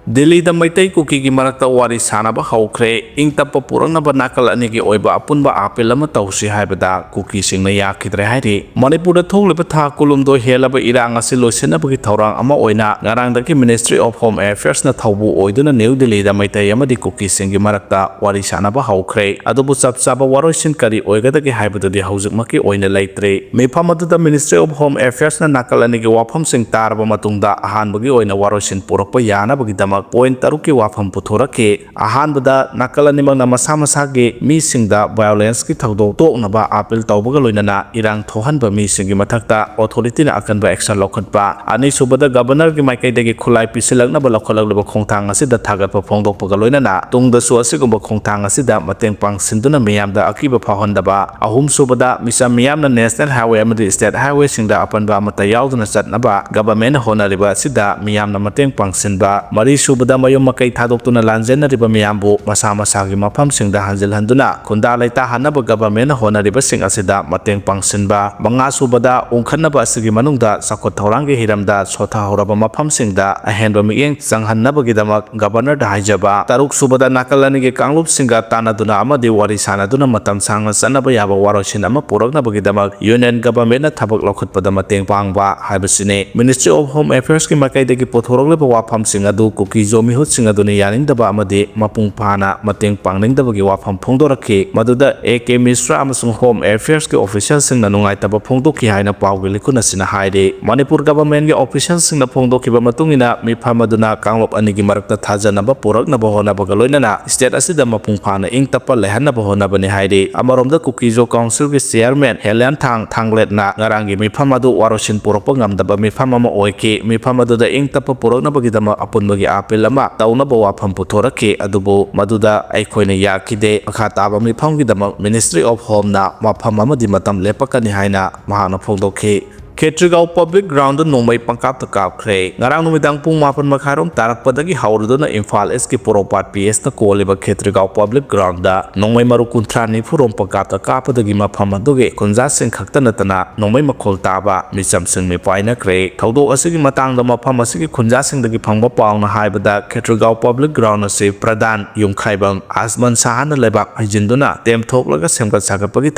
ꯗꯤꯜꯂꯤꯗ ꯃꯩꯇꯩ ꯀꯨꯀꯤꯒꯤ ꯃꯔꯛꯇ ꯋꯥꯔꯤ ꯁꯥꯅꯕ ꯍꯧꯈ꯭ꯔꯦ꯫ ꯏꯪ ꯇꯞꯄ ꯄꯨꯔꯛꯅꯕ ꯅꯥꯀꯜ ꯑꯅꯤꯒꯤ ꯑꯣꯏꯕ ꯑꯄꯨꯟꯕ ꯑꯥꯄꯤꯜ ꯑꯃ ꯇꯧꯁꯤ ꯍꯥꯏꯕꯗ ꯀꯨꯀꯤꯁꯤꯡꯅ ꯌꯥꯈꯤꯗ꯭ꯔꯦ ꯍꯥꯏꯔꯤ꯫ ꯃꯅꯤꯄꯨꯔꯗ ꯊꯣꯛꯂꯤꯕ ꯊꯥ ꯀꯨꯟꯍꯨꯝꯗꯣꯏ ꯍꯦꯜꯂꯕ ꯏꯔꯥꯡ ꯑꯁꯤ ꯂꯣꯏꯁꯤꯟꯅꯕꯒꯤ ꯊꯧꯔꯥꯡ ꯑꯃ ꯑꯣꯏꯅ ꯉꯔꯥꯡꯗꯒꯤ Ministry of Home Affairsꯅ ꯊꯧꯕꯨ ꯑꯣꯏꯗꯨꯅ ꯅ꯭ꯌꯨ ꯗꯤꯜꯂꯤꯗ ꯃꯩꯇꯩ ꯑꯃꯗꯤ ꯀꯨꯀꯤꯁꯤꯡꯒꯤ ꯃꯔꯛꯇ ꯋꯥꯔꯤ ꯁꯥꯅꯕ ꯍꯧꯈ꯭ꯔꯦ꯫ ꯑꯗꯨꯕꯨ ꯆꯞ ꯆꯥꯕ ꯋꯥꯔꯣꯏꯁꯤꯟ ꯀꯔꯤ ꯑꯣꯏꯒꯗꯒꯦ ꯍꯥꯏꯕꯗꯨꯗꯤ ꯍꯧꯖꯤꯛꯃꯛꯀꯤ ꯑꯣꯏꯅ ꯂꯩꯇ꯭ꯔꯤ꯫ ꯃꯤꯐꯝ ꯑꯗꯨꯗ Ministry of Home Affairsꯅ ꯅꯥꯀꯜ ꯑꯅꯤꯒꯤ ꯋꯥꯐꯝꯁꯤꯡ ꯇꯥꯔꯕ ꯃꯇꯨꯡꯗ ꯑꯍꯥꯟꯕꯒꯤ ꯑꯣꯏꯅ ꯋꯥꯔꯣꯏꯁꯤꯟ ꯄꯨꯔꯛꯄ ꯌꯥꯅꯕꯒꯤꯗꯃꯛ point ꯇꯔꯨꯛꯀꯤ ꯋꯥꯐꯝ ꯄꯨꯊꯣꯔꯛꯈꯤ꯫ ꯑꯍꯥꯟꯕꯗ, ꯅꯥꯀꯜ ꯑꯅꯤꯃꯛꯅ ꯃꯁꯥ ꯃꯁꯥꯒꯤ ꯃꯤꯁꯤꯡꯗ violenceꯀꯤ ꯊꯧꯗꯣꯛ ꯇꯣꯛꯅꯕ ꯑꯥꯄꯤꯜ ꯇꯧꯕꯒ ꯂꯣꯏꯅꯅ ꯏꯔꯥꯡ ꯊꯣꯛꯍꯟꯕ ꯃꯤꯁꯤꯡꯒꯤ ꯃꯊꯛꯇ authorityꯅ ꯑꯀꯟꯕ action ꯂꯧꯈꯠꯄ꯫ ꯑꯅꯤꯁꯨꯕꯗ, Governorꯒꯤ ꯃꯥꯏꯀꯩꯗꯒꯤ ꯈꯨꯠꯂꯥꯏ ꯄꯤꯁꯤꯜꯂꯛꯅꯕ ꯂꯧꯈꯠꯂꯛꯂꯤꯕ ꯈꯣꯡꯊꯥꯡ ꯑꯁꯤꯗ ꯊꯥꯒꯠꯄ ꯐꯣꯡꯗꯣꯛꯄꯒ ꯂꯣꯏꯅꯅ ꯇꯨꯡꯗꯁꯨ ꯑꯁꯤꯒꯨꯝꯕ ꯈꯣꯡꯊꯥꯡ ꯑꯁꯤꯗ ꯃꯇꯦꯡ ꯄꯥꯡꯁꯤꯟꯗꯨꯅ ꯃꯤꯌꯥꯝꯗ ꯑꯀꯤꯕ ꯐꯥꯎꯍꯟꯗꯕ꯫ ꯑꯍꯨꯝꯁꯨꯕꯗ, ꯃꯤꯆꯝ ꯃꯤꯌꯥꯝꯅ National Highway ꯑꯃꯗꯤ State Highwayꯁꯤꯡꯗ ꯑꯄꯟꯕ ꯑꯃꯠꯇ ꯌꯥꯎꯗꯅ ꯆꯠꯅꯕ Governorꯅ ꯍꯣꯠꯅꯔꯤꯕ ꯑꯁꯤꯗ ꯃꯤꯌꯥꯝꯅ ꯃꯇꯦꯡ ꯄꯥꯡꯁꯤꯟꯕ꯫ ꯃꯔꯤꯁꯨꯕꯗ, ꯃꯌꯨꯝ ꯃꯀꯩ ꯊꯥꯗꯣꯛꯇꯨꯅ ꯂꯥꯟꯖꯦꯟꯅꯔꯤꯕ ꯃꯤꯌꯥꯝꯕꯨ ꯃꯁꯥ ꯃꯁꯥꯒꯤ ꯃꯐꯝꯁꯤꯡꯗ ꯍꯟꯖꯤꯜꯍꯟꯗꯨꯅ ꯈꯨꯟꯗꯥ ꯂꯩꯇꯥꯍꯟꯅꯕ Governorꯅ ꯍꯣꯠꯅꯔꯤꯕꯁꯤꯡ ꯑꯁꯤꯗ ꯃꯇꯦꯡ ꯄꯥꯡꯁꯤꯟꯕ꯫ ꯃꯉꯥꯁꯨꯕꯗ, ꯎꯪꯈꯠꯅꯕ ꯑꯁꯤꯒꯤ ꯃꯅꯨꯡꯗ ꯆꯥꯎꯈꯠ ꯊꯧꯔꯥꯡꯒꯤ ꯍꯤꯔꯝꯗ ꯁꯣꯊꯍꯧꯔꯕ ꯃꯐꯝꯁꯤꯡꯗ ꯑꯍꯦꯟꯕ ꯃꯤꯠꯌꯦꯡ ꯆꯪꯍꯟꯅꯕꯒꯤꯗꯃꯛ Governorꯗ ꯍꯥꯏꯖꯕ꯫ ꯇꯔꯨꯛꯁꯨꯕꯗ, ꯅꯥꯀꯜ ꯑꯅꯤꯒꯤ ꯀꯥꯡꯂꯨꯞꯁꯤꯡꯒ ꯇꯥꯟꯅꯗꯨꯅ ꯑꯃꯗꯤ ꯋꯥꯔꯤ ꯁꯥꯅꯗꯨꯅ ꯃꯇꯝ ꯁꯥꯡꯅ ꯆꯠꯅꯕ ꯌꯥꯕ ꯋꯥꯔꯣꯏꯁꯤꯟ ꯑꯃ ꯄꯨꯔꯛꯅꯕꯒꯤꯗꯃꯛ Union Governmentꯅ ꯊꯕꯛ ꯂꯧꯈꯠꯄꯗ ꯃꯇꯦꯡ ꯄꯥꯡꯕ ꯍꯥꯏꯕꯁꯤꯅꯤ꯫ Ministry of Home Affairsꯀꯤ ꯃꯥꯏꯀꯩꯗꯒꯤ ꯄꯨꯊꯣꯔꯛꯂꯤꯕ ꯋꯥꯐꯝꯁꯤꯡ ꯑꯗꯨ ꯀꯨꯀꯤ-ꯖꯣ ꯃꯤꯍꯨꯠꯁꯤꯡ ꯑꯗꯨꯅ ꯌꯥꯅꯤꯡꯗꯕ ꯑꯃꯗꯤ ꯃꯄꯨꯡ ꯐꯥꯅ ꯃꯇꯦꯡ ꯄꯥꯡꯅꯤꯡꯗꯕꯒꯤ ꯋꯥꯐꯝ ꯐꯣꯡꯗꯣꯔꯛꯈꯤ꯫ ꯃꯗꯨꯗ A K Mishra ꯑꯃꯁꯨꯡ Home Affairsꯀꯤ officialꯁꯤꯡꯅ ꯅꯨꯡꯉꯥꯏꯇꯕ ꯐꯣꯡꯗꯣꯛꯈꯤ ꯍꯥꯏꯅ ꯄꯥꯎꯒꯤ ꯂꯤꯈꯨꯟ ꯑꯁꯤꯅ ꯍꯥꯏꯔꯤ꯫ ꯃꯅꯤꯄꯨꯔ Governmentꯀꯤ officialꯁꯤꯡꯅ ꯐꯣꯡꯗꯣꯛꯈꯤꯕ ꯃꯇꯨꯡ ꯏꯟꯅ, ꯃꯤꯐꯝ ꯑꯗꯨꯅ ꯀꯥꯡꯂꯨꯞ ꯑꯅꯤꯒꯤ ꯃꯔꯛꯇ ꯊꯥꯖꯅꯕ ꯄꯨꯔꯛꯅꯕ ꯍꯣꯠꯅꯕꯒ ꯂꯣꯏꯅꯅ state ꯑꯁꯤꯗ ꯃꯄꯨꯡ ꯐꯥꯅ ꯏꯪ ꯇꯞꯄ ꯂꯩꯍꯟꯅꯕ ꯍꯣꯠꯅꯕꯅꯤ ꯍꯥꯏꯔꯤ꯫ ꯑꯃꯔꯣꯝꯗ, ꯀꯨꯀꯤ-ꯖꯣ Councilꯒꯤ Chairman ꯍꯦꯂꯤꯌꯥꯟꯊꯥꯡ ꯊꯥꯡꯂꯦꯠꯅ ꯉꯔꯥꯡꯒꯤ ꯃꯤꯐꯝ ꯑꯗꯨ ꯋꯥꯔꯣꯏꯁꯤꯟ ꯄꯨꯔꯛꯄ ꯉꯝꯗꯕ ꯃꯤꯐꯝ ꯑꯃ ꯑꯣꯏꯈꯤ꯫ ꯃꯤꯐꯝ ꯑꯗꯨꯗ ꯏꯪ ꯇꯞꯄ ꯄꯨꯔꯛꯅꯕꯒꯤꯗꯃꯛ ꯑꯄꯨꯟꯕꯒꯤ ꯑꯥꯄꯤꯜ ꯑꯃ ꯇꯧꯅꯕ ꯋꯥꯐꯝ ꯄꯨꯊꯣꯔꯛꯈꯤ, ꯑꯗꯨꯕꯨ ꯃꯗꯨꯗ ꯑꯩꯈꯣꯏꯅ ꯌꯥꯈꯤꯗꯦ꯫ ꯃꯈꯥ ꯇꯥꯕ ꯃꯤꯐꯝꯒꯤꯗꯃꯛ Ministry of Homeꯅ ꯃꯐꯝ ꯑꯃꯗꯤ ꯃꯇꯝ ꯂꯦꯞꯄꯛꯀꯅꯤ ꯍꯥꯏꯅ ꯃꯍꯥꯛꯅ ꯐꯣꯡꯗꯣꯛꯈꯤ꯫ ꯈꯦꯇ꯭ꯔꯤꯒꯥꯎ ꯄꯕ꯭ꯂꯤꯛ ꯒ꯭ꯔꯥꯎꯟꯗ ꯅꯣꯡꯃꯩ ꯄꯪꯀꯥꯞꯇ ꯀꯥꯞꯈ꯭ꯔꯦ꯫ ꯉꯔꯥꯡ ꯅꯨꯃꯤꯗꯥꯡ ꯄꯨꯡ ꯃꯥꯄꯟ ꯃꯈꯥꯏꯔꯣꯝ ꯇꯥꯔꯛꯄꯗꯒꯤ ꯍꯧꯔꯗꯨꯅ ꯏꯝꯐꯥꯜ ꯏꯁꯀꯤ ꯄꯣꯔꯣꯝꯄꯥꯠ ꯄꯤ ꯑꯦꯁꯅ ꯀꯣꯜꯂꯤꯕ ꯈꯦꯇ꯭ꯔꯤꯒꯥꯎ ꯄꯕ꯭ꯂꯤꯛ ꯒ꯭ꯔꯥꯎꯟꯗ ꯅꯣꯡꯃꯩ ꯃꯔꯨ ꯀꯨꯟꯊ꯭ꯔꯥ ꯅꯤꯐꯨꯔꯣꯝ ꯄꯪꯀꯥꯞꯇ ꯀꯥꯞꯄꯗꯒꯤ ꯃꯐꯝ ꯑꯗꯨꯒꯤ ꯈꯨꯟꯖꯥꯁꯤꯡ ꯈꯛꯇ ꯅꯠꯇꯅ ꯅꯣꯡꯃꯩ ꯃꯈꯣꯜ ꯇꯥꯕ ꯃꯤꯆꯝꯁꯤꯡ ꯃꯤꯄꯥꯏꯅꯈ꯭ꯔꯦ꯫ ꯊꯧꯗꯣꯛ ꯑꯁꯤꯒꯤ ꯃꯇꯥꯡꯗ ꯃꯐꯝ ꯑꯁꯤꯒꯤ ꯈꯨꯟꯖꯥꯁꯤꯡꯗꯒꯤ ꯐꯪꯕ ꯄꯥꯎꯅ ꯍꯥꯏꯕꯗ, ꯈꯦꯇ꯭ꯔꯤꯒꯥꯎ ꯄꯕ꯭ꯂꯤꯛ ꯒ꯭ꯔꯥꯎꯟ ꯑꯁꯤ ꯄ꯭ꯔꯙꯥꯟ ꯌꯨꯝꯈꯥꯏꯕꯝ ꯑꯁꯃꯟ ꯁꯍꯥꯅ ꯂꯩꯕꯥꯛ ꯍꯩꯖꯤꯟꯗꯨꯅ ꯇꯦꯝꯊꯣꯛꯂꯒ ꯁꯦꯝꯒꯠ ꯁꯥꯒꯠꯄꯒꯤ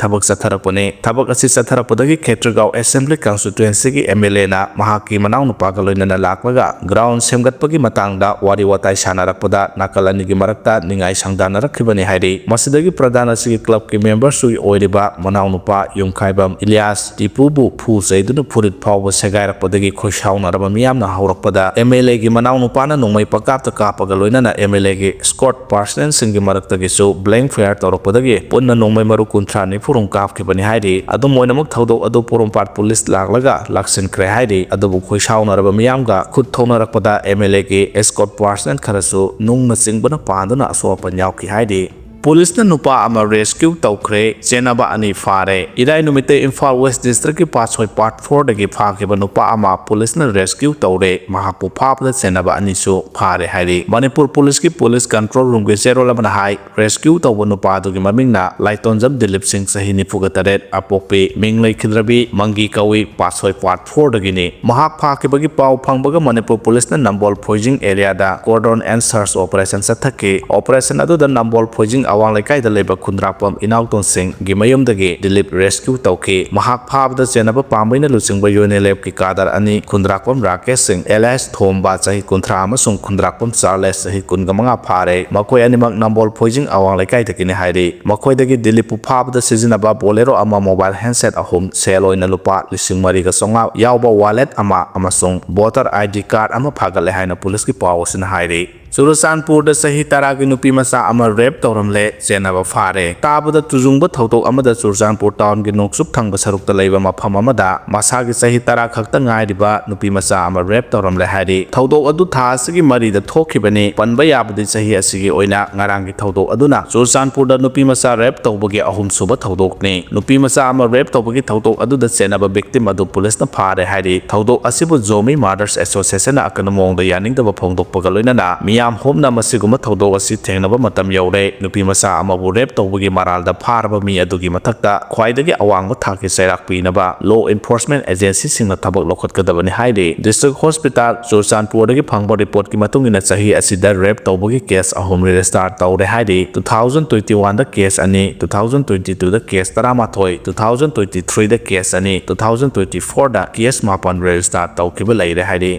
ꯊꯕꯛ ꯆꯠꯊꯔꯛꯄꯅꯤ꯫ ꯊꯕꯛ ꯑꯁꯤ ꯆꯠꯊꯔꯛꯄꯗꯒꯤ ꯈꯦꯇ꯭ꯔꯤꯒꯥꯎ ꯑꯦꯁꯦꯝꯕ꯭ꯂꯤ ꯀꯟꯁꯇꯤꯇ꯭ꯋꯦꯟꯁꯤꯒꯤ ꯑꯦꯝ ꯑꯦꯜ ꯑꯦꯅ ꯃꯍꯥꯛꯀꯤ ꯃꯅꯥꯎꯅꯨꯄꯥꯒ ꯂꯣꯏꯅꯅ ꯂꯥꯛꯂꯒ ꯒ꯭ꯔꯥꯎꯟ ꯁꯦꯝꯒꯠꯄꯒꯤ ꯃꯇꯥꯡꯗ ꯋꯥꯔꯤ ꯋꯥꯇꯥꯏ ꯁꯥꯟꯅꯔꯛꯄꯗ ꯅꯥꯀꯜ ꯑꯅꯤꯒꯤ ꯃꯔꯛꯇ ꯅꯤꯡꯉꯥꯏ ꯁꯪꯗꯥꯅꯔꯛꯈꯤꯕꯅꯤ ꯍꯥꯏꯔꯤ꯫ ꯃꯁꯤꯗꯒꯤ ꯄ꯭ꯔꯙꯥꯟ ꯑꯁꯤꯒꯤ ꯀ꯭ꯂꯕꯀꯤ ꯃꯦꯝꯕꯔꯁꯨ ꯑꯣꯏꯔꯤꯕ ꯃꯅꯥꯎꯅꯨꯄꯥ ꯌꯨꯝꯈꯥꯏꯕꯝ ꯏꯂꯤꯌꯥꯁ ꯇꯤꯄꯨꯕꯨ ꯐꯨ ꯆꯩꯗꯨꯅ ꯐꯨꯔꯤꯠ ꯐꯥꯎꯕ ꯁꯦꯒꯥꯏꯔꯛꯄꯗꯒꯤ ꯈꯣꯏꯁꯥꯎꯅꯔꯕ ꯃꯤꯌꯥꯝꯅ ꯍꯧꯔꯛꯄꯗ ꯑꯦꯝ ꯑꯦꯜ ꯑꯦꯒꯤ ꯃꯅꯥꯎꯅꯨꯄꯥꯅ ꯅꯣꯡꯃꯩ ꯄꯪꯀꯥꯞꯇ ꯀꯥꯞꯄꯒ ꯂꯣꯏꯅꯅ ꯑꯦꯝ ꯑꯦꯜ ꯑꯦꯒꯤ ꯁ꯭ꯀꯣꯠ ꯄꯥꯔꯁꯅꯦꯜꯁꯤꯡꯒꯤ ꯃꯔꯛꯇꯒꯤꯁꯨ ꯕ꯭ꯂꯦꯡ ꯐꯥꯌꯔ ꯇꯧꯔꯛꯄꯗꯒꯤ ꯄꯨꯟꯅ ꯅꯣꯡꯃꯩ ꯃꯔꯨ ꯀꯨꯟꯊ꯭ꯔꯥ ꯅꯤꯐꯨꯔꯣꯝ ꯀꯥꯞꯈꯤꯕꯅꯤ ꯍꯥꯏꯔꯤ꯫ ꯑꯗꯨꯝ ꯑꯣꯏꯅꯃꯛ ꯊꯧꯗꯣꯛ ꯑꯗꯨ ꯄꯣꯔꯣꯝꯄꯥꯠ ꯄꯨꯂꯤꯁ ꯂꯥꯛꯂꯒ ꯂꯥꯛꯁꯤꯟꯈ꯭ꯔꯦ ꯍꯥꯏꯔꯤ꯫ ꯑꯗꯨꯕꯨ ꯈꯣꯏꯁꯥꯎꯅꯔꯕ ꯃꯤꯌꯥꯝꯒ ꯈꯨꯠ ꯊꯧꯅꯔꯛꯄꯗ ꯑꯦꯝ ꯑꯦꯜ ꯑꯦꯒꯤ ꯑꯦꯁꯀꯣꯠ ꯄꯥꯔꯁꯅꯦꯜ ꯈꯔꯁꯨ ꯅꯨꯡꯅ ꯆꯤꯡꯕꯅ ꯄꯥꯟꯗꯨꯅ ꯑꯁꯣꯛ ꯑꯄꯟ ꯌꯥꯎꯈꯤ ꯍꯥꯏꯔꯤ꯫ ꯄꯨꯂꯤꯁꯅ ꯅꯨꯄꯥ ꯑꯃ ꯔꯦꯁꯀ꯭ꯌꯨ ꯇꯧꯈ꯭ꯔꯦ, ꯆꯦꯟꯅꯕ ꯑꯅꯤ ꯐꯥꯔꯦ꯫ ꯏꯔꯥꯏ ꯅꯨꯃꯤꯠꯇ ꯏꯝꯐꯥꯜ ꯋꯦꯁ ꯗꯤꯁꯇ꯭ꯔꯤꯛꯀꯤ ꯄꯥꯠꯁꯣꯏ ꯄꯥꯔꯠ ꯐꯣꯔꯗꯒꯤ ꯐꯥꯈꯤꯕ ꯅꯨꯄꯥ ꯑꯃ ꯄꯨꯂꯤꯁꯅ ꯔꯦꯁꯀ꯭ꯌꯨ ꯇꯧꯔꯦ꯫ ꯃꯍꯥꯛꯄꯨ ꯐꯥꯕꯗ ꯆꯦꯟꯅꯕ ꯑꯅꯤꯁꯨ ꯐꯥꯔꯦ ꯍꯥꯏꯔꯤ꯫ ꯃꯅꯤꯄꯨꯔ ꯄꯨꯂꯤꯁꯀꯤ ꯄꯨꯂꯤꯁ ꯀꯟꯇ꯭ꯔꯣꯜ ꯔꯨꯝꯒꯤ ꯆꯦꯔꯣꯜ ꯑꯃꯅ ꯍꯥꯏ, ꯔꯦꯁꯀ꯭ꯌꯨ ꯇꯧꯕ ꯅꯨꯄꯥ ꯑꯗꯨꯒꯤ ꯃꯃꯤꯡꯅ ꯂꯥꯏꯇꯣꯟꯖꯝ ꯗꯤꯂꯤꯞ ꯁꯤꯡ, ꯆꯍꯤ ꯅꯤꯐꯨꯒ ꯇꯔꯦꯠ, ꯑꯄꯣꯛꯄꯤ ꯃꯤꯡ ꯂꯩꯈꯤꯗ꯭ꯔꯕꯤ ꯃꯪꯒꯤ ꯀꯧꯏ, ꯄꯥꯠꯁꯣꯏ ꯄꯥꯔꯠ ꯐꯣꯔꯗꯒꯤꯅꯤ꯫ ꯃꯍꯥꯛ ꯐꯥꯈꯤꯕꯒꯤ ꯄꯥꯎ ꯐꯪꯕꯒ ꯃꯅꯤꯄꯨꯔ ꯄꯨꯂꯤꯁꯅ ꯅꯝꯕꯣꯜ ꯐꯣꯏꯖꯤꯡ ꯑꯦꯔꯤꯌꯥꯗ ꯀꯣꯔꯗꯣꯟ ꯑꯦꯟ ꯁꯔꯆ ꯑꯣꯄꯔꯦꯁꯟ ꯆꯠꯊꯈꯤ꯫ ꯑꯣꯄꯔꯦꯁꯟ ꯑꯗꯨꯗ ꯅꯝꯕꯣꯜ ꯐꯣꯏꯖꯤꯡ ꯑꯋꯥꯡ ꯂꯩꯀꯥꯏꯗ ꯂꯩꯕ ꯈꯨꯟꯗ꯭ꯔꯥꯛꯄꯝ ꯏꯅꯥꯎꯇꯣꯟ ꯁꯤꯡꯒꯤ ꯃꯌꯨꯝꯗꯒꯤ ꯗꯤꯂꯤꯞ ꯔꯦꯁꯀ꯭ꯌꯨ ꯇꯧꯈꯤ꯫ ꯃꯍꯥꯛ ꯐꯥꯕꯗ ꯆꯦꯟꯅꯕ ꯄꯥꯝꯕꯩꯅ ꯂꯨꯆꯤꯡꯕ ꯌꯨꯅꯤꯂꯦꯞꯀꯤ ꯀꯥꯗꯔ ꯑꯅꯤ, ꯈꯨꯟꯗ꯭ꯔꯥꯛꯄꯝ ꯔꯥꯀꯦꯁ ꯁꯤꯡ ꯑꯦꯂꯥꯏꯁ ꯊꯣꯝꯕ, ꯆꯍꯤ ꯀꯨꯟꯊ꯭ꯔꯥ, ꯑꯃꯁꯨꯡ ꯈꯨꯟꯗ꯭ꯔꯥꯛꯄꯝ ꯆꯥꯔꯂꯦꯁ, ꯆꯍꯤ ꯀꯨꯟꯒ ꯃꯉꯥ, ꯐꯥꯔꯦ꯫ ꯃꯈꯣꯏ ꯑꯅꯤꯃꯛ ꯅꯝꯕꯣꯜ ꯐꯣꯏꯖꯤꯡ ꯑꯋꯥꯡ ꯂꯩꯀꯥꯏꯗꯒꯤꯅꯤ ꯍꯥꯏꯔꯤ꯫ ꯃꯈꯣꯏꯗꯒꯤ ꯗꯤꯂꯤꯞꯄꯨ ꯐꯥꯕꯗ ꯁꯤꯖꯤꯟꯅꯕ ꯕꯣꯂꯦꯔꯣ ꯑꯃ, ꯃꯣꯕꯥꯏꯜ ꯍꯦꯟꯁꯦꯠ ꯑꯍꯨꯝ, ꯁꯦꯜ ꯑꯣꯏꯅ ꯂꯨꯄꯥ ꯂꯤꯁꯤꯡ ꯃꯔꯤꯒ ꯆꯥꯝꯃꯉꯥ ꯌꯥꯎꯕ ꯋꯥꯂꯦꯠ ꯑꯃ ꯑꯃꯁꯨꯡ ꯚꯣꯇꯔ ꯑꯥꯏ ꯗꯤ ꯀꯥꯔꯗ ꯑꯃ ꯐꯥꯒꯠꯂꯦ ꯍꯥꯏꯅ ꯄꯨꯂꯤꯁꯀꯤ ꯄꯥꯎ ꯑꯁꯤꯅ ꯍꯥꯏꯔꯤ꯫ ꯆꯨꯔꯆꯥꯟꯄꯨꯔꯗ ꯆꯍꯤ ꯇꯔꯥꯒꯤ ꯅꯨꯄꯤ ꯃꯆꯥ ꯑꯃ ꯔꯦꯞ ꯇꯧꯔꯝꯂꯦ, ꯆꯦꯟꯅꯕ ꯐꯥꯔꯦ꯫ ꯇꯥꯕꯗ ꯇꯨꯖꯨꯡꯕ ꯊꯧꯗꯣꯛ ꯑꯃꯗ ꯆꯨꯔꯆꯥꯟꯄꯨꯔ ꯇꯥꯎꯟꯒꯤ ꯅꯣꯡꯆꯨꯞ ꯊꯪꯕ ꯁꯔꯨꯛꯇ ꯂꯩꯕ ꯃꯐꯝ ꯑꯃꯗ ꯃꯁꯥꯒꯤ ꯆꯍꯤ ꯇꯔꯥ ꯈꯛꯇ ꯉꯥꯏꯔꯤꯕ ꯅꯨꯄꯤ ꯃꯆꯥ ꯑꯃ ꯔꯦꯞ ꯇꯧꯔꯝꯂꯦ ꯍꯥꯏꯔꯤ꯫ ꯊꯧꯗꯣꯛ ꯑꯗꯨ ꯊꯥ ꯑꯁꯤꯒꯤ ꯃꯔꯤꯗ ꯊꯣꯛꯈꯤꯕꯅꯤ꯫ ꯄꯟꯕ ꯌꯥꯕꯗꯤ ꯆꯍꯤ ꯑꯁꯤꯒꯤ ꯑꯣꯏꯅ ꯉꯔꯥꯡꯒꯤ ꯊꯧꯗꯣꯛ ꯑꯗꯨꯅ ꯆꯨꯔꯆꯥꯟꯄꯨꯔꯗ ꯅꯨꯄꯤ ꯃꯆꯥ ꯔꯦꯞ ꯇꯧꯕꯒꯤ ꯑꯍꯨꯝꯁꯨꯕ ꯊꯧꯗꯣꯛꯅꯤ꯫ ꯅꯨꯄꯤ ꯃꯆꯥ ꯑꯃ ꯔꯦꯞ ꯇꯧꯕꯒꯤ ꯊꯧꯗꯣꯛ ꯑꯗꯨꯗ ꯆꯦꯟꯅꯕ ꯚꯤꯛꯇꯤꯝ ꯑꯗꯨ ꯄꯨꯂꯤꯁꯅ ꯐꯥꯔꯦ ꯍꯥꯏꯔꯤ꯫ ꯊꯧꯗꯣꯛ ꯑꯁꯤꯕꯨ ꯖꯣꯃꯤ ꯃꯥꯔꯗꯔꯁ ꯑꯦꯁꯣꯁꯤꯌꯦꯁꯟꯅ ꯑꯀꯟꯕ ꯃꯑꯣꯡꯗ ꯌꯥꯅꯤꯡꯗꯕ ꯐꯣꯡꯗꯣꯛꯄꯒ ꯂꯣꯏꯅꯅ ꯃꯤꯌꯥꯝ ꯍꯣꯝꯅ ꯃꯁꯤꯒꯨꯝꯕ ꯊꯧꯗꯣꯛ ꯑꯁꯤ ꯊꯦꯡꯅꯕ ꯃꯇꯝ ꯌꯧꯔꯦ꯫ ꯅꯨꯄꯤ ꯃꯆꯥ ꯑꯃꯕꯨ ꯔꯦꯞ ꯇꯧꯕꯒꯤ ꯃꯔꯥꯜꯗ ꯐꯥꯔꯕ ꯃꯤ ꯑꯗꯨꯒꯤ ꯃꯊꯛꯇ ꯈ꯭ꯋꯥꯏꯗꯒꯤ ꯑꯋꯥꯡꯕ ꯊꯥꯛꯀꯤ ꯆꯩꯔꯥꯛ ꯄꯤꯅꯕ ꯂꯣ ꯏꯟꯐꯣꯔꯁꯃꯦꯟ ꯑꯦꯖꯦꯟꯁꯤꯁꯤꯡꯅ ꯊꯕꯛ ꯂꯧꯈꯠꯀꯗꯕꯅꯤ ꯍꯥꯏꯔꯤ꯫ ꯗꯤꯁꯇ꯭ꯔꯤꯛ ꯍꯣꯁꯄꯤꯇꯥꯜ ꯆꯨꯔꯆꯥꯟꯄꯨꯔꯗꯒꯤ ꯐꯪꯕ ꯔꯤꯄꯣꯔꯠꯀꯤ ꯃꯇꯨꯡ ꯏꯟꯅ ꯆꯍꯤ ꯑꯁꯤꯗ ꯔꯦꯞ ꯇꯧꯕꯒꯤ ꯀꯦꯁ ꯑꯍꯨꯝ ꯔꯦꯖꯤꯁꯇꯥꯔ ꯇꯧꯔꯦ ꯍꯥꯏꯔꯤ꯫ ꯇꯨ ꯊꯥꯎꯖꯟ ꯇ꯭ꯋꯦꯟꯇꯤ ꯋꯥꯟꯗ ꯀꯦꯁ ꯑꯅꯤ, ꯇꯨ ꯊꯥꯎꯖꯟ ꯇ꯭ꯋꯦꯟꯇꯤ ꯇꯨꯗ ꯀꯦꯁ ꯇꯔꯥꯃꯥꯊꯣꯏ, ꯇꯨ ꯊꯥꯎꯖꯟ ꯇ꯭ꯋꯦꯟꯇꯤ ꯊ꯭ꯔꯤꯗ ꯀꯦꯁ ꯑꯅꯤ, ꯇꯨ ꯊꯥꯎꯖꯟ ꯇ꯭ꯋꯦꯟꯇꯤ ꯐꯣꯔꯗ ꯀꯦꯁ ꯃꯥꯄꯟ ꯔꯦꯖꯤꯁꯇꯥꯔ ꯇꯧꯈꯤꯕ ꯂꯩꯔꯦ ꯍꯥꯏꯔꯤ꯫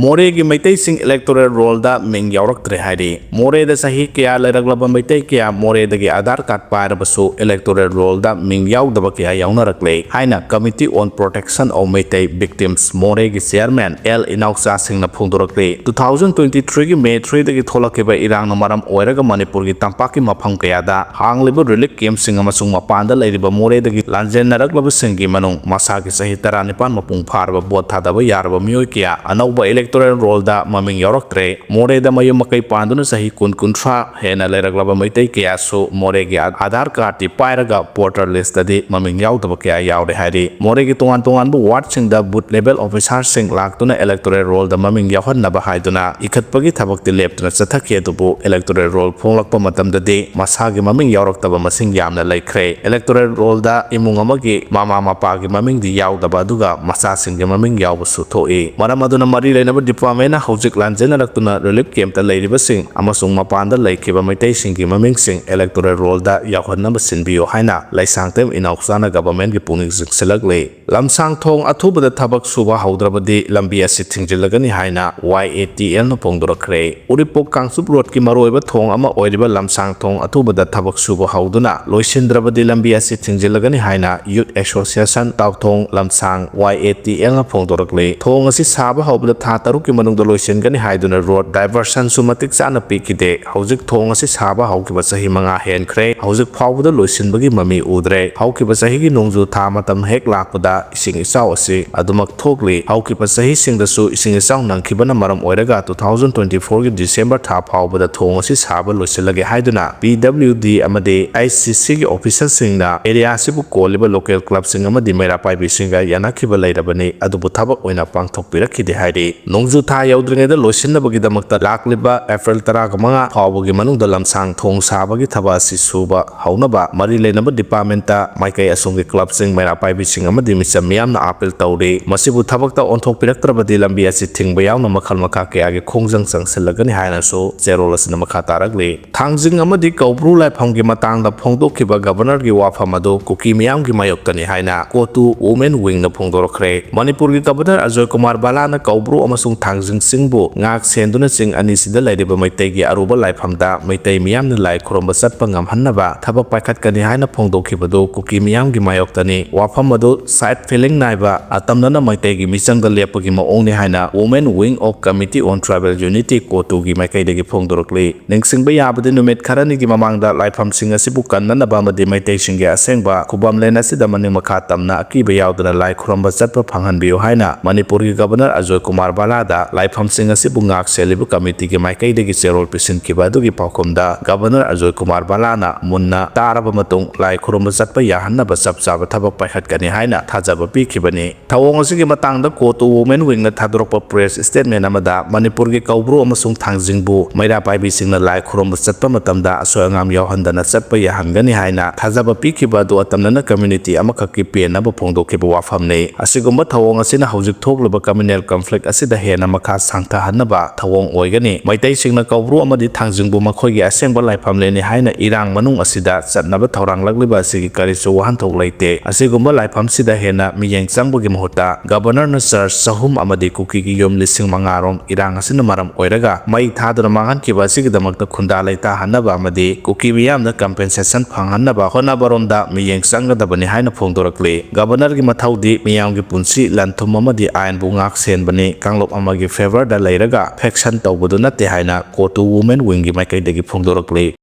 ꯃꯣꯔꯦꯒꯤ ꯃꯩꯇꯩꯁꯤꯡ ꯏꯂꯦꯛꯇꯣꯔꯦꯜ ꯔꯣꯜꯗ ꯃꯤꯡ ꯌꯥꯎꯔꯛꯇ꯭ꯔꯦ ꯍꯥꯏꯔꯤ꯫ ꯃꯣꯔꯦꯗ ꯆꯍꯤ ꯀꯌꯥ ꯂꯩꯔꯛꯂꯕ ꯃꯩꯇꯩ ꯀꯌꯥ ꯃꯣꯔꯦꯗꯒꯤ ꯑꯙꯥꯔ ꯀꯥꯔꯗ ꯄꯥꯏꯔꯕꯁꯨ ꯏꯂꯦꯛꯇꯣꯔꯦꯜ ꯔꯣꯜꯗ ꯃꯤꯡ ꯌꯥꯎꯗꯕ ꯀꯌꯥ ꯌꯥꯎꯅꯔꯛꯂꯦ ꯍꯥꯏꯅ Committee on Protection of Meitei Victims ꯃꯣꯔꯦꯒꯤ ꯆꯤꯌꯔꯃꯦꯟ ꯑꯦꯜ ꯏꯅꯥꯎꯆꯥꯁꯤꯡꯅ ꯐꯣꯡꯗꯣꯔꯛꯂꯤ꯫ ꯇꯨ ꯊꯥꯎꯖꯟ ꯇ꯭ꯋꯦꯟꯇꯤ ꯊ꯭ꯔꯤꯒꯤ ꯃꯦ ꯊ꯭ꯔꯤꯗꯒꯤ ꯊꯣꯛꯂꯛꯈꯤꯕ ꯏꯔꯥꯡꯅ ꯃꯔꯝ ꯑꯣꯏꯔꯒ ꯃꯅꯤꯄꯨꯔꯒꯤ ꯇꯝꯄꯥꯛꯀꯤ ꯃꯐꯝ ꯀꯌꯥꯗ ꯍꯥꯡꯂꯤꯕ ꯔꯤꯂꯤꯐ ꯀꯦꯝꯞꯁꯤꯡ ꯑꯃꯁꯨꯡ ꯃꯄꯥꯟꯗ ꯂꯩꯔꯤꯕ ꯃꯣꯔꯦꯗꯒꯤ ꯂꯥꯟꯖꯦꯟꯅꯔꯛꯂꯕꯁꯤꯡꯒꯤ ꯃꯅꯨꯡ ꯃꯁꯥꯒꯤ ꯆꯍꯤ ꯇꯔꯥꯅꯤꯄꯥꯟ ꯃꯄꯨꯡ ꯐꯥꯔꯕ ꯚꯣꯠ ꯊꯥꯗꯕ ꯌꯥꯔꯕ ꯃꯤꯑꯣꯏ ꯀꯌꯥ ꯑꯅꯧꯕ ꯏꯂꯦꯛꯇꯣꯔꯦꯜ ꯔꯣꯜꯗ ꯃꯃꯤꯡ ꯌꯥꯎꯔꯛꯇ꯭ꯔꯦ꯫ ꯃꯣꯔꯦꯗ ꯃꯌꯨꯝ ꯃꯀꯩ ꯄꯥꯟꯗꯨꯅ ꯆꯍꯤ ꯀꯨꯟ, ꯀꯨꯟꯊ꯭ꯔꯥ ꯍꯦꯟꯅ ꯂꯩꯔꯛꯂꯕ ꯃꯩꯇꯩ ꯀꯌꯥꯁꯨ ꯃꯣꯔꯦꯒꯤ ꯑꯥ-, ꯑꯥꯙꯥꯔ ꯀꯥꯔꯗꯇꯤ ꯄꯥꯏꯔꯒ ꯚꯣꯇꯔ ꯂꯤꯁꯇꯗꯤ ꯃꯃꯤꯡ ꯌꯥꯎꯗꯕ ꯀꯌꯥ ꯌꯥꯎꯔꯦ ꯍꯥꯏꯔꯤ꯫ ꯃꯣꯔꯦꯒꯤ ꯇꯣꯉꯥꯟ ꯇꯣꯉꯥꯟꯕ ꯋꯥꯔꯗꯁꯤꯡꯗ ꯕꯨꯊ ꯂꯦꯚꯦꯜ ꯑꯣꯐꯤꯁꯥꯔꯁꯤꯡ ꯂꯥꯛꯇꯨꯅ ꯏꯂꯦꯛꯇꯣꯔꯦꯜ ꯔꯣꯜꯗ ꯃꯃꯤꯡ ꯌꯥꯎꯍꯟꯅꯕ ꯍꯥꯏꯗꯨꯅ ꯏꯈꯠꯄꯒꯤ ꯊꯕꯛꯇꯤ ꯂꯦꯞꯇꯅ ꯆꯠꯊꯈꯤ, ꯑꯗꯨꯕꯨ ꯏꯂꯦꯛꯇꯣꯔꯦꯜ ꯔꯣꯜ ꯐꯣꯡꯂꯛꯄ ꯃꯇꯝꯗꯗꯤ ꯃꯁꯥꯒꯤ ꯃꯃꯤꯡ ꯌꯥꯎꯔꯛꯇꯕ ꯃꯁꯤꯡ ꯌꯥꯝꯅ ꯂꯩꯈ꯭ꯔꯦ꯫ ꯏꯂꯦꯛꯇꯣꯔꯦꯜ ꯔꯣꯜꯗ ꯏꯃꯨꯡ ꯑꯃꯒꯤ ꯃꯃꯥ ꯃꯄꯥꯒꯤ ꯃꯃꯤꯡꯗꯤ ꯌꯥꯎꯗꯕ, ꯑꯗꯨꯒ ꯃꯆꯥꯁꯤꯡꯒꯤ ꯃꯃꯤꯡ ꯌꯥꯎꯕꯁꯨ ꯊꯣꯛꯏ꯫ ꯃꯔꯝ ꯑꯗꯨꯅ ꯃꯔꯤ ꯂꯩꯅꯕ ꯗꯤꯄꯥꯔꯠꯃꯦꯟꯅ ꯍꯧꯖꯤꯛ ꯂꯥꯟꯖꯦꯟꯅꯔꯛꯇꯨꯅ ꯔꯤꯂꯤꯐ ꯀꯦꯝꯞꯇ ꯂꯩꯔꯤꯕꯁꯤꯡ ꯑꯃꯁꯨꯡ ꯃꯄꯥꯟꯗ ꯂꯩꯈꯤꯕ ꯃꯩꯇꯩꯁꯤꯡꯒꯤ ꯃꯃꯤꯡꯁꯤꯡ ꯏꯂꯦꯛꯇꯣꯔꯦꯜ ꯔꯣꯜꯗ ꯌꯥꯎꯍꯟꯅꯕ ꯁꯤꯟꯕꯤꯌꯨ ꯍꯥꯏꯅ ꯂꯩꯁꯥꯡꯊꯦꯝ ꯏꯅꯥꯎꯆꯥꯅ ꯒꯚꯔꯟꯃꯦꯟꯠꯀꯤ ꯄꯨꯛꯅꯤꯡ ꯆꯤꯡꯁꯤꯜꯂꯛꯂꯤ꯫ ꯂꯝꯁꯥꯡ ꯊꯣꯡ ꯑꯊꯨꯕꯗ ꯊꯕꯛ ꯁꯨꯕ ꯍꯧꯗ꯭ꯔꯕꯗꯤ ꯂꯝꯕꯤ ꯑꯁꯤ ꯊꯤꯡꯖꯤꯜꯂꯒꯅꯤ ꯍꯥꯏꯅ ꯋꯥꯏ ꯑꯦ ꯇꯤ ꯑꯦꯜꯅ ꯐꯣꯡꯗꯣꯔꯛꯈ꯭ꯔꯦ꯫ ꯎꯔꯤꯄꯣꯛ ꯀꯥꯡꯆꯨꯞ ꯔꯣꯗꯀꯤ ꯃꯔꯨꯑꯣꯏꯕ ꯊꯣꯡ ꯑꯃ ꯑꯣꯏꯔꯤꯕ ꯂꯝꯁꯥꯡ ꯊꯣꯡ ꯑꯊꯨꯕꯗ ꯊꯕꯛ ꯁꯨꯕ ꯍꯧꯗꯨꯅ ꯂꯣꯏꯁꯤꯟꯗ꯭ꯔꯕꯗꯤ ꯂꯝꯕꯤ ꯑꯁꯤ ꯊꯤꯡꯖꯤꯜꯂꯒꯅꯤ ꯍꯥꯏꯅ ꯌꯨꯠ ꯑꯦꯁꯣꯁꯤꯌꯦꯁꯟ ꯇꯥꯎꯊꯣꯡ ꯂꯝꯁꯥꯡ ꯋꯥꯏ ꯑꯦ ꯇꯤ ꯑꯦꯜꯅ ꯐꯣꯡꯗꯣꯔꯛꯂꯤ꯫ ꯊꯣꯡ ꯑꯁꯤ ꯁꯥꯕ ꯍꯧꯕꯗ ꯊꯥ ꯇꯔꯨꯛꯀꯤ ꯃꯅꯨꯡꯗ ꯂꯣꯏꯁꯤꯟꯒꯅꯤ ꯍꯥꯏꯗꯨꯅ ꯔꯣꯗ ꯗꯥꯏꯚꯔꯁꯟꯁꯨ ꯃꯇꯤꯛ ꯆꯥꯅ ꯄꯤꯈꯤꯗꯦ꯫ ꯍꯧꯖꯤꯛ ꯊꯣꯡ ꯑꯁꯤ ꯁꯥꯕ ꯍꯧꯈꯤꯕ ꯆꯍꯤ ꯃꯉꯥ ꯍꯦꯟꯈ꯭ꯔꯦ꯫ ꯍꯧꯖꯤꯛ ꯐꯥꯎꯕꯗ ꯂꯣꯏꯁꯤꯟꯕꯒꯤ ꯃꯃꯤ ꯎꯗ꯭ꯔꯦ꯫ ꯍꯧꯈꯤꯕ ꯆꯍꯤꯒꯤ ꯅꯣꯡꯖꯨ ꯊꯥ ꯃꯇꯝ ꯍꯦꯛ ꯂꯥꯛꯄꯗ ꯏꯁꯤꯡ ꯏꯆꯥꯎ ꯑꯁꯤ ꯑꯗꯨꯃꯛ ꯊꯣꯛꯂꯤ꯫ ꯍꯧꯈꯤꯕ ꯆꯍꯤꯁꯤꯡꯗꯁꯨ ꯏꯁꯤꯡ ꯏꯆꯥꯎ ꯅꯪꯈꯤꯕꯅ ꯃꯔꯝ ꯑꯣꯏꯔꯒ two thousand twenty fourꯒꯤ December ꯊꯥ ꯐꯥꯎꯕꯗ ꯊꯣꯡ ꯑꯁꯤ ꯁꯥꯕ ꯂꯣꯏꯁꯤꯜꯂꯒꯦ ꯍꯥꯏꯗꯨꯅ P W D ꯑꯃꯗꯤ H C Cꯒꯤ officialꯁꯤꯡꯅ area ꯑꯁꯤꯕꯨ ꯀꯣꯜꯂꯤꯕ local clubꯁꯤꯡ ꯑꯃꯗꯤ ꯃꯩꯔꯥ ꯄꯥꯏꯕꯤꯁꯤꯡꯒ ꯌꯥꯅꯈꯤꯕ ꯂꯩꯔꯕꯅꯤ, ꯑꯗꯨꯕꯨ ꯊꯕꯛ ꯑꯣꯏꯅ ꯄꯥꯡꯊꯣꯛꯄꯤꯔꯛꯈꯤꯗꯦ ꯍꯥꯏꯔꯤ꯫ ꯅꯣꯡꯖꯨ ꯊꯥ ꯌꯧꯗ꯭ꯔꯤꯉꯩꯗ ꯂꯣꯏꯁꯤꯟꯅꯕꯒꯤꯗꯃꯛꯇ ꯂꯥꯛꯂꯤꯕ April ꯇꯔꯥꯃꯉꯥ ꯐꯥꯎꯕꯒꯤ ꯃꯅꯨꯡꯗ ꯂꯝꯁꯥꯡ ꯊꯣꯡ ꯁꯥꯕꯒꯤ ꯊꯕꯛ ꯑꯁꯤ ꯁꯨꯕ ꯍꯧꯅꯕ ꯃꯔꯤ ꯂꯩꯅꯕ departmentꯇ ꯃꯥꯏꯀꯩ ꯑꯁꯣꯝꯒꯤ clubꯁꯤꯡ, ꯃꯩꯔꯥ ꯄꯥꯏꯕꯤꯁꯤꯡ ꯑꯃꯗꯤ ꯃꯤꯆꯝ ꯃꯤꯌꯥꯝꯅ appeal ꯇꯧꯔꯤ꯫ ꯃꯁꯤꯕꯨ ꯊꯕꯛꯇ ꯑꯣꯟꯊꯣꯛꯄꯤꯔꯛꯇ꯭ꯔꯕꯗꯤ ꯂꯝꯕꯤ ꯑꯁꯤ ꯊꯤꯡꯕ ꯌꯥꯎꯅ ꯃꯈꯜ ꯃꯈꯥ ꯀꯌꯥꯒꯤ ꯈꯣꯡꯖꯪ ꯆꯪꯁꯤꯜꯂꯒꯅꯤ ꯍꯥꯏꯅꯁꯨ ꯆꯦꯔꯣꯜ ꯑꯁꯤꯅ ꯃꯈꯥ ꯇꯥꯔꯛꯂꯤ꯫ ꯊꯥꯡꯖꯤꯡ ꯑꯃꯗꯤ ꯀꯧꯕ꯭ꯔꯨ ꯂꯥꯏꯐꯝꯒꯤ ꯃꯇꯥꯡꯗ ꯐꯣꯡꯗꯣꯛꯈꯤꯕ governorꯒꯤ ꯋꯥꯐꯝ ꯑꯗꯨ ꯀꯨꯀꯤ ꯃꯤꯌꯥꯝꯒꯤ ꯃꯥꯌꯣꯛꯇꯅꯤ ꯍꯥꯏꯅ COTU Women Wingꯅ ꯐꯣꯡꯗꯣꯔꯛꯈ꯭ꯔꯦ꯫ ꯃꯅꯤꯄꯨꯔꯒꯤ governor ꯑꯖꯣꯏ ꯀꯨꯃꯥꯔ ꯕꯂꯥꯅ ꯀꯧꯕ꯭ꯔꯨ ꯑꯃꯁꯨꯡ ꯊꯥꯡꯖꯤꯡ ꯆꯤꯡꯕꯨ ꯉꯥꯛ ꯁꯦꯟꯗꯨꯅ ꯆꯤꯡ ꯑꯅꯤꯁꯤꯗ ꯂꯩꯔꯤꯕ ꯃꯩꯇꯩꯒꯤ ꯑꯔꯨꯕ ꯂꯥꯏꯐꯝꯗ ꯃꯩꯇꯩ ꯃꯤꯌꯥꯝꯅ ꯂꯥꯏ ꯈꯨꯔꯨꯝꯕ ꯆꯠꯄ ꯉꯝꯍꯟꯅꯕ ꯊꯕꯛ ꯄꯥꯏꯈꯠꯀꯅꯤ ꯍꯥꯏꯅ ꯐꯣꯡꯗꯣꯛꯈꯤꯕꯗꯨ ꯀꯨꯀꯤ ꯃꯤꯌꯥꯝꯒꯤ ꯃꯥꯌꯣꯛꯇꯅꯤ꯫ ꯋꯥꯐꯝ ꯑꯗꯨ side feeling ꯅꯥꯏꯕ, ꯑꯇꯝꯅꯅ ꯃꯩꯇꯩꯒꯤ ꯃꯤꯆꯪꯗ ꯂꯦꯞꯄꯒꯤ ꯃꯑꯣꯡꯅꯤ ꯍꯥꯏꯅ Women Wing of Committee on Tribal Unity, COTUꯒꯤ ꯃꯥꯏꯀꯩꯗꯒꯤ ꯐꯣꯡꯗꯣꯔꯛꯂꯤ꯫ ꯅꯤꯡꯁꯤꯡꯕ ꯌꯥꯕꯗꯤ, ꯅꯨꯃꯤꯠ ꯈꯔꯅꯤꯒꯤ ꯃꯃꯥꯡꯗ ꯂꯥꯏꯐꯝꯁꯤꯡ ꯑꯁꯤꯕꯨ ꯀꯟꯅꯅꯕ ꯑꯃꯗꯤ ꯃꯩꯇꯩꯁꯤꯡꯒꯤ ꯑꯁꯦꯡꯕ ꯈꯨꯕꯝꯂꯦꯟ ꯑꯁꯤꯗ ꯃꯅꯤꯡ ꯃꯈꯥ ꯇꯝꯅ ꯑꯀꯤꯕ ꯌꯥꯎꯗꯅ ꯂꯥꯏ ꯈꯨꯔꯨꯝꯕ ꯆꯠꯄ ꯐꯪꯍꯟꯕꯤꯌꯨ ꯍꯥꯏꯅ ꯃꯅꯤꯄꯨꯔꯒꯤ governor ꯑꯖꯣꯏ ꯀꯨꯃꯥꯔ ꯕꯂꯥꯗ ꯂꯥꯏꯐꯝꯁꯤꯡ ꯑꯁꯤꯕꯨ ꯉꯥꯛ ꯁꯦꯜꯂꯤꯕ committeeꯒꯤ ꯃꯥꯏꯀꯩꯗꯒꯤ ꯆꯦꯔꯣꯜ ꯄꯤꯁꯤꯟꯈꯤꯕ ꯑꯗꯨꯒꯤ ꯄꯥꯎꯈꯨꯝꯗ governor ꯑꯖꯣꯏ ꯀꯨꯃꯥꯔ ꯕꯂꯥꯅ ꯃꯨꯟꯅ ꯇꯥꯔꯕ ꯃꯇꯨꯡ ꯂꯥꯏ ꯈꯨꯔꯨꯝꯕ ꯆꯠꯄ ꯌꯥꯍꯟꯅꯕ ꯆꯞ ꯆꯥꯕ ꯊꯕꯛ ꯄꯥꯏꯈꯠꯀꯅꯤ ꯍꯥꯏꯅ ꯊꯥꯖꯕ ꯄꯤꯈꯤꯕꯅꯤ꯫ ꯊꯧꯑꯣꯡ ꯑꯁꯤꯒꯤ ꯃꯇꯥꯡꯗ COTU Women Wingꯅ ꯊꯥꯗꯣꯔꯛꯄ press statement ꯑꯃꯗ ꯃꯅꯤꯄꯨꯔꯒꯤ ꯀꯧꯕ꯭ꯔꯨ ꯑꯃꯁꯨꯡ ꯊꯥꯡꯖꯤꯡꯕꯨ ꯃꯩꯔꯥ ꯄꯥꯏꯕꯤꯁꯤꯡꯅ ꯂꯥꯏ ꯈꯨꯔꯨꯝꯕ ꯆꯠꯄ ꯃꯇꯝꯗ ꯑꯁꯣꯏ ꯑꯉꯥꯝ ꯌꯥꯎꯍꯟꯗꯅ ꯆꯠꯄ ꯌꯥꯍꯟꯒꯅꯤ ꯍꯥꯏꯅ ꯊꯥꯖꯕ ꯄꯤꯈꯤꯕ ꯑꯗꯨ ꯑꯇꯝꯅꯅ community ꯑꯃꯈꯛꯀꯤ ꯄꯦꯟꯅꯕ ꯐꯣꯡꯗꯣꯛꯈꯤꯕ ꯋꯥꯐꯝꯅꯤ꯫ ꯑꯁꯤꯒꯨꯝꯕ ꯊꯧꯑꯣꯡ ꯑꯁꯤꯅ ꯍꯧꯖꯤꯛ ꯊꯣꯛꯂꯤꯕ communal conflict ꯑꯁꯤꯗ ꯍꯦꯟꯅ ꯃꯈꯥ ꯁꯥꯡꯊꯍꯟꯅꯕ ꯊꯧꯑꯣꯡ ꯑꯣꯏꯒꯅꯤ꯫ ꯃꯩꯇꯩꯁꯤꯡꯅ ꯀꯧꯕ꯭ꯔꯨ ꯑꯃꯗꯤ ꯊꯥꯡꯖꯤꯡꯕꯨ ꯃꯈꯣꯏꯒꯤ ꯑꯁꯦꯡꯕ ꯂꯥꯏꯐꯝꯂꯦꯟꯅꯤ ꯍꯥꯏꯅ ꯏꯔꯥꯡ ꯃꯅꯨꯡ ꯑꯁꯤꯗ ꯆꯠꯅꯕ ꯊꯧꯔꯥꯡꯂꯛꯂꯤꯕ ꯑꯁꯤꯒꯤ ꯀꯔꯤꯁꯨ ꯋꯥꯍꯟꯊꯣꯛ ꯂꯩꯇꯦ꯫ ꯑꯁꯤꯒꯨꯝꯕ ꯂꯥꯏꯐꯝꯁꯤꯗ ꯍꯦꯟꯅ ꯃꯤꯠꯌꯦꯡ ꯆꯪꯕꯒꯤ ꯃꯍꯨꯠꯇ governorꯅ church ꯆꯍꯨꯝ ꯑꯃꯗꯤ ꯀꯨꯀꯤꯒꯤ ꯌꯨꯝ ꯂꯤꯁꯤꯡ ꯃꯉꯥ ꯔꯣꯝ ꯏꯔꯥꯡ ꯑꯁꯤꯅ ꯃꯔꯝ ꯑꯣꯏꯔꯒ ꯃꯩ ꯊꯥꯗꯨꯅ ꯃꯥꯡꯍꯟꯈꯤꯕ ꯑꯁꯤꯒꯤꯗꯃꯛꯇ ꯈꯨꯟꯗꯥ ꯂꯩꯇꯥꯍꯟꯅꯕ ꯑꯃꯗꯤ ꯀꯨꯀꯤ ꯃꯤꯌꯥꯝꯗ compensation ꯐꯪꯍꯟꯅꯕ ꯍꯣꯠꯅꯕꯔꯣꯝꯗ ꯃꯤꯠꯌꯦꯡ ꯆꯪꯒꯗꯕꯅꯤ ꯍꯥꯏꯅ ꯐꯣꯡꯗꯣꯔꯛꯂꯤ꯫ Governorꯒꯤ ꯃꯊꯧꯗꯤ ꯃꯤꯌꯥꯝꯒꯤ ꯄꯨꯟꯁꯤ, ꯂꯟ ꯊꯨꯝ ꯑꯃꯗꯤ ꯑꯥꯏꯟꯕꯨ ꯉꯥꯛ ꯁꯦꯟꯕꯅꯤ꯫ ꯒ꯭ꯔꯨꯞ ꯑꯃꯒꯤ ꯐꯦꯚꯔꯗ ꯂꯩꯔꯒ ꯐꯦꯛꯁꯟ ꯇꯧꯕꯗꯨ ꯅꯠꯇꯦ ꯍꯥꯏꯅ ꯀꯣꯇꯨ ꯋꯨꯃꯦꯟ ꯋꯤꯡꯒꯤ ꯃꯥꯏꯀꯩꯗꯒꯤ ꯐꯣꯡꯗꯣꯔꯛꯂꯤ꯫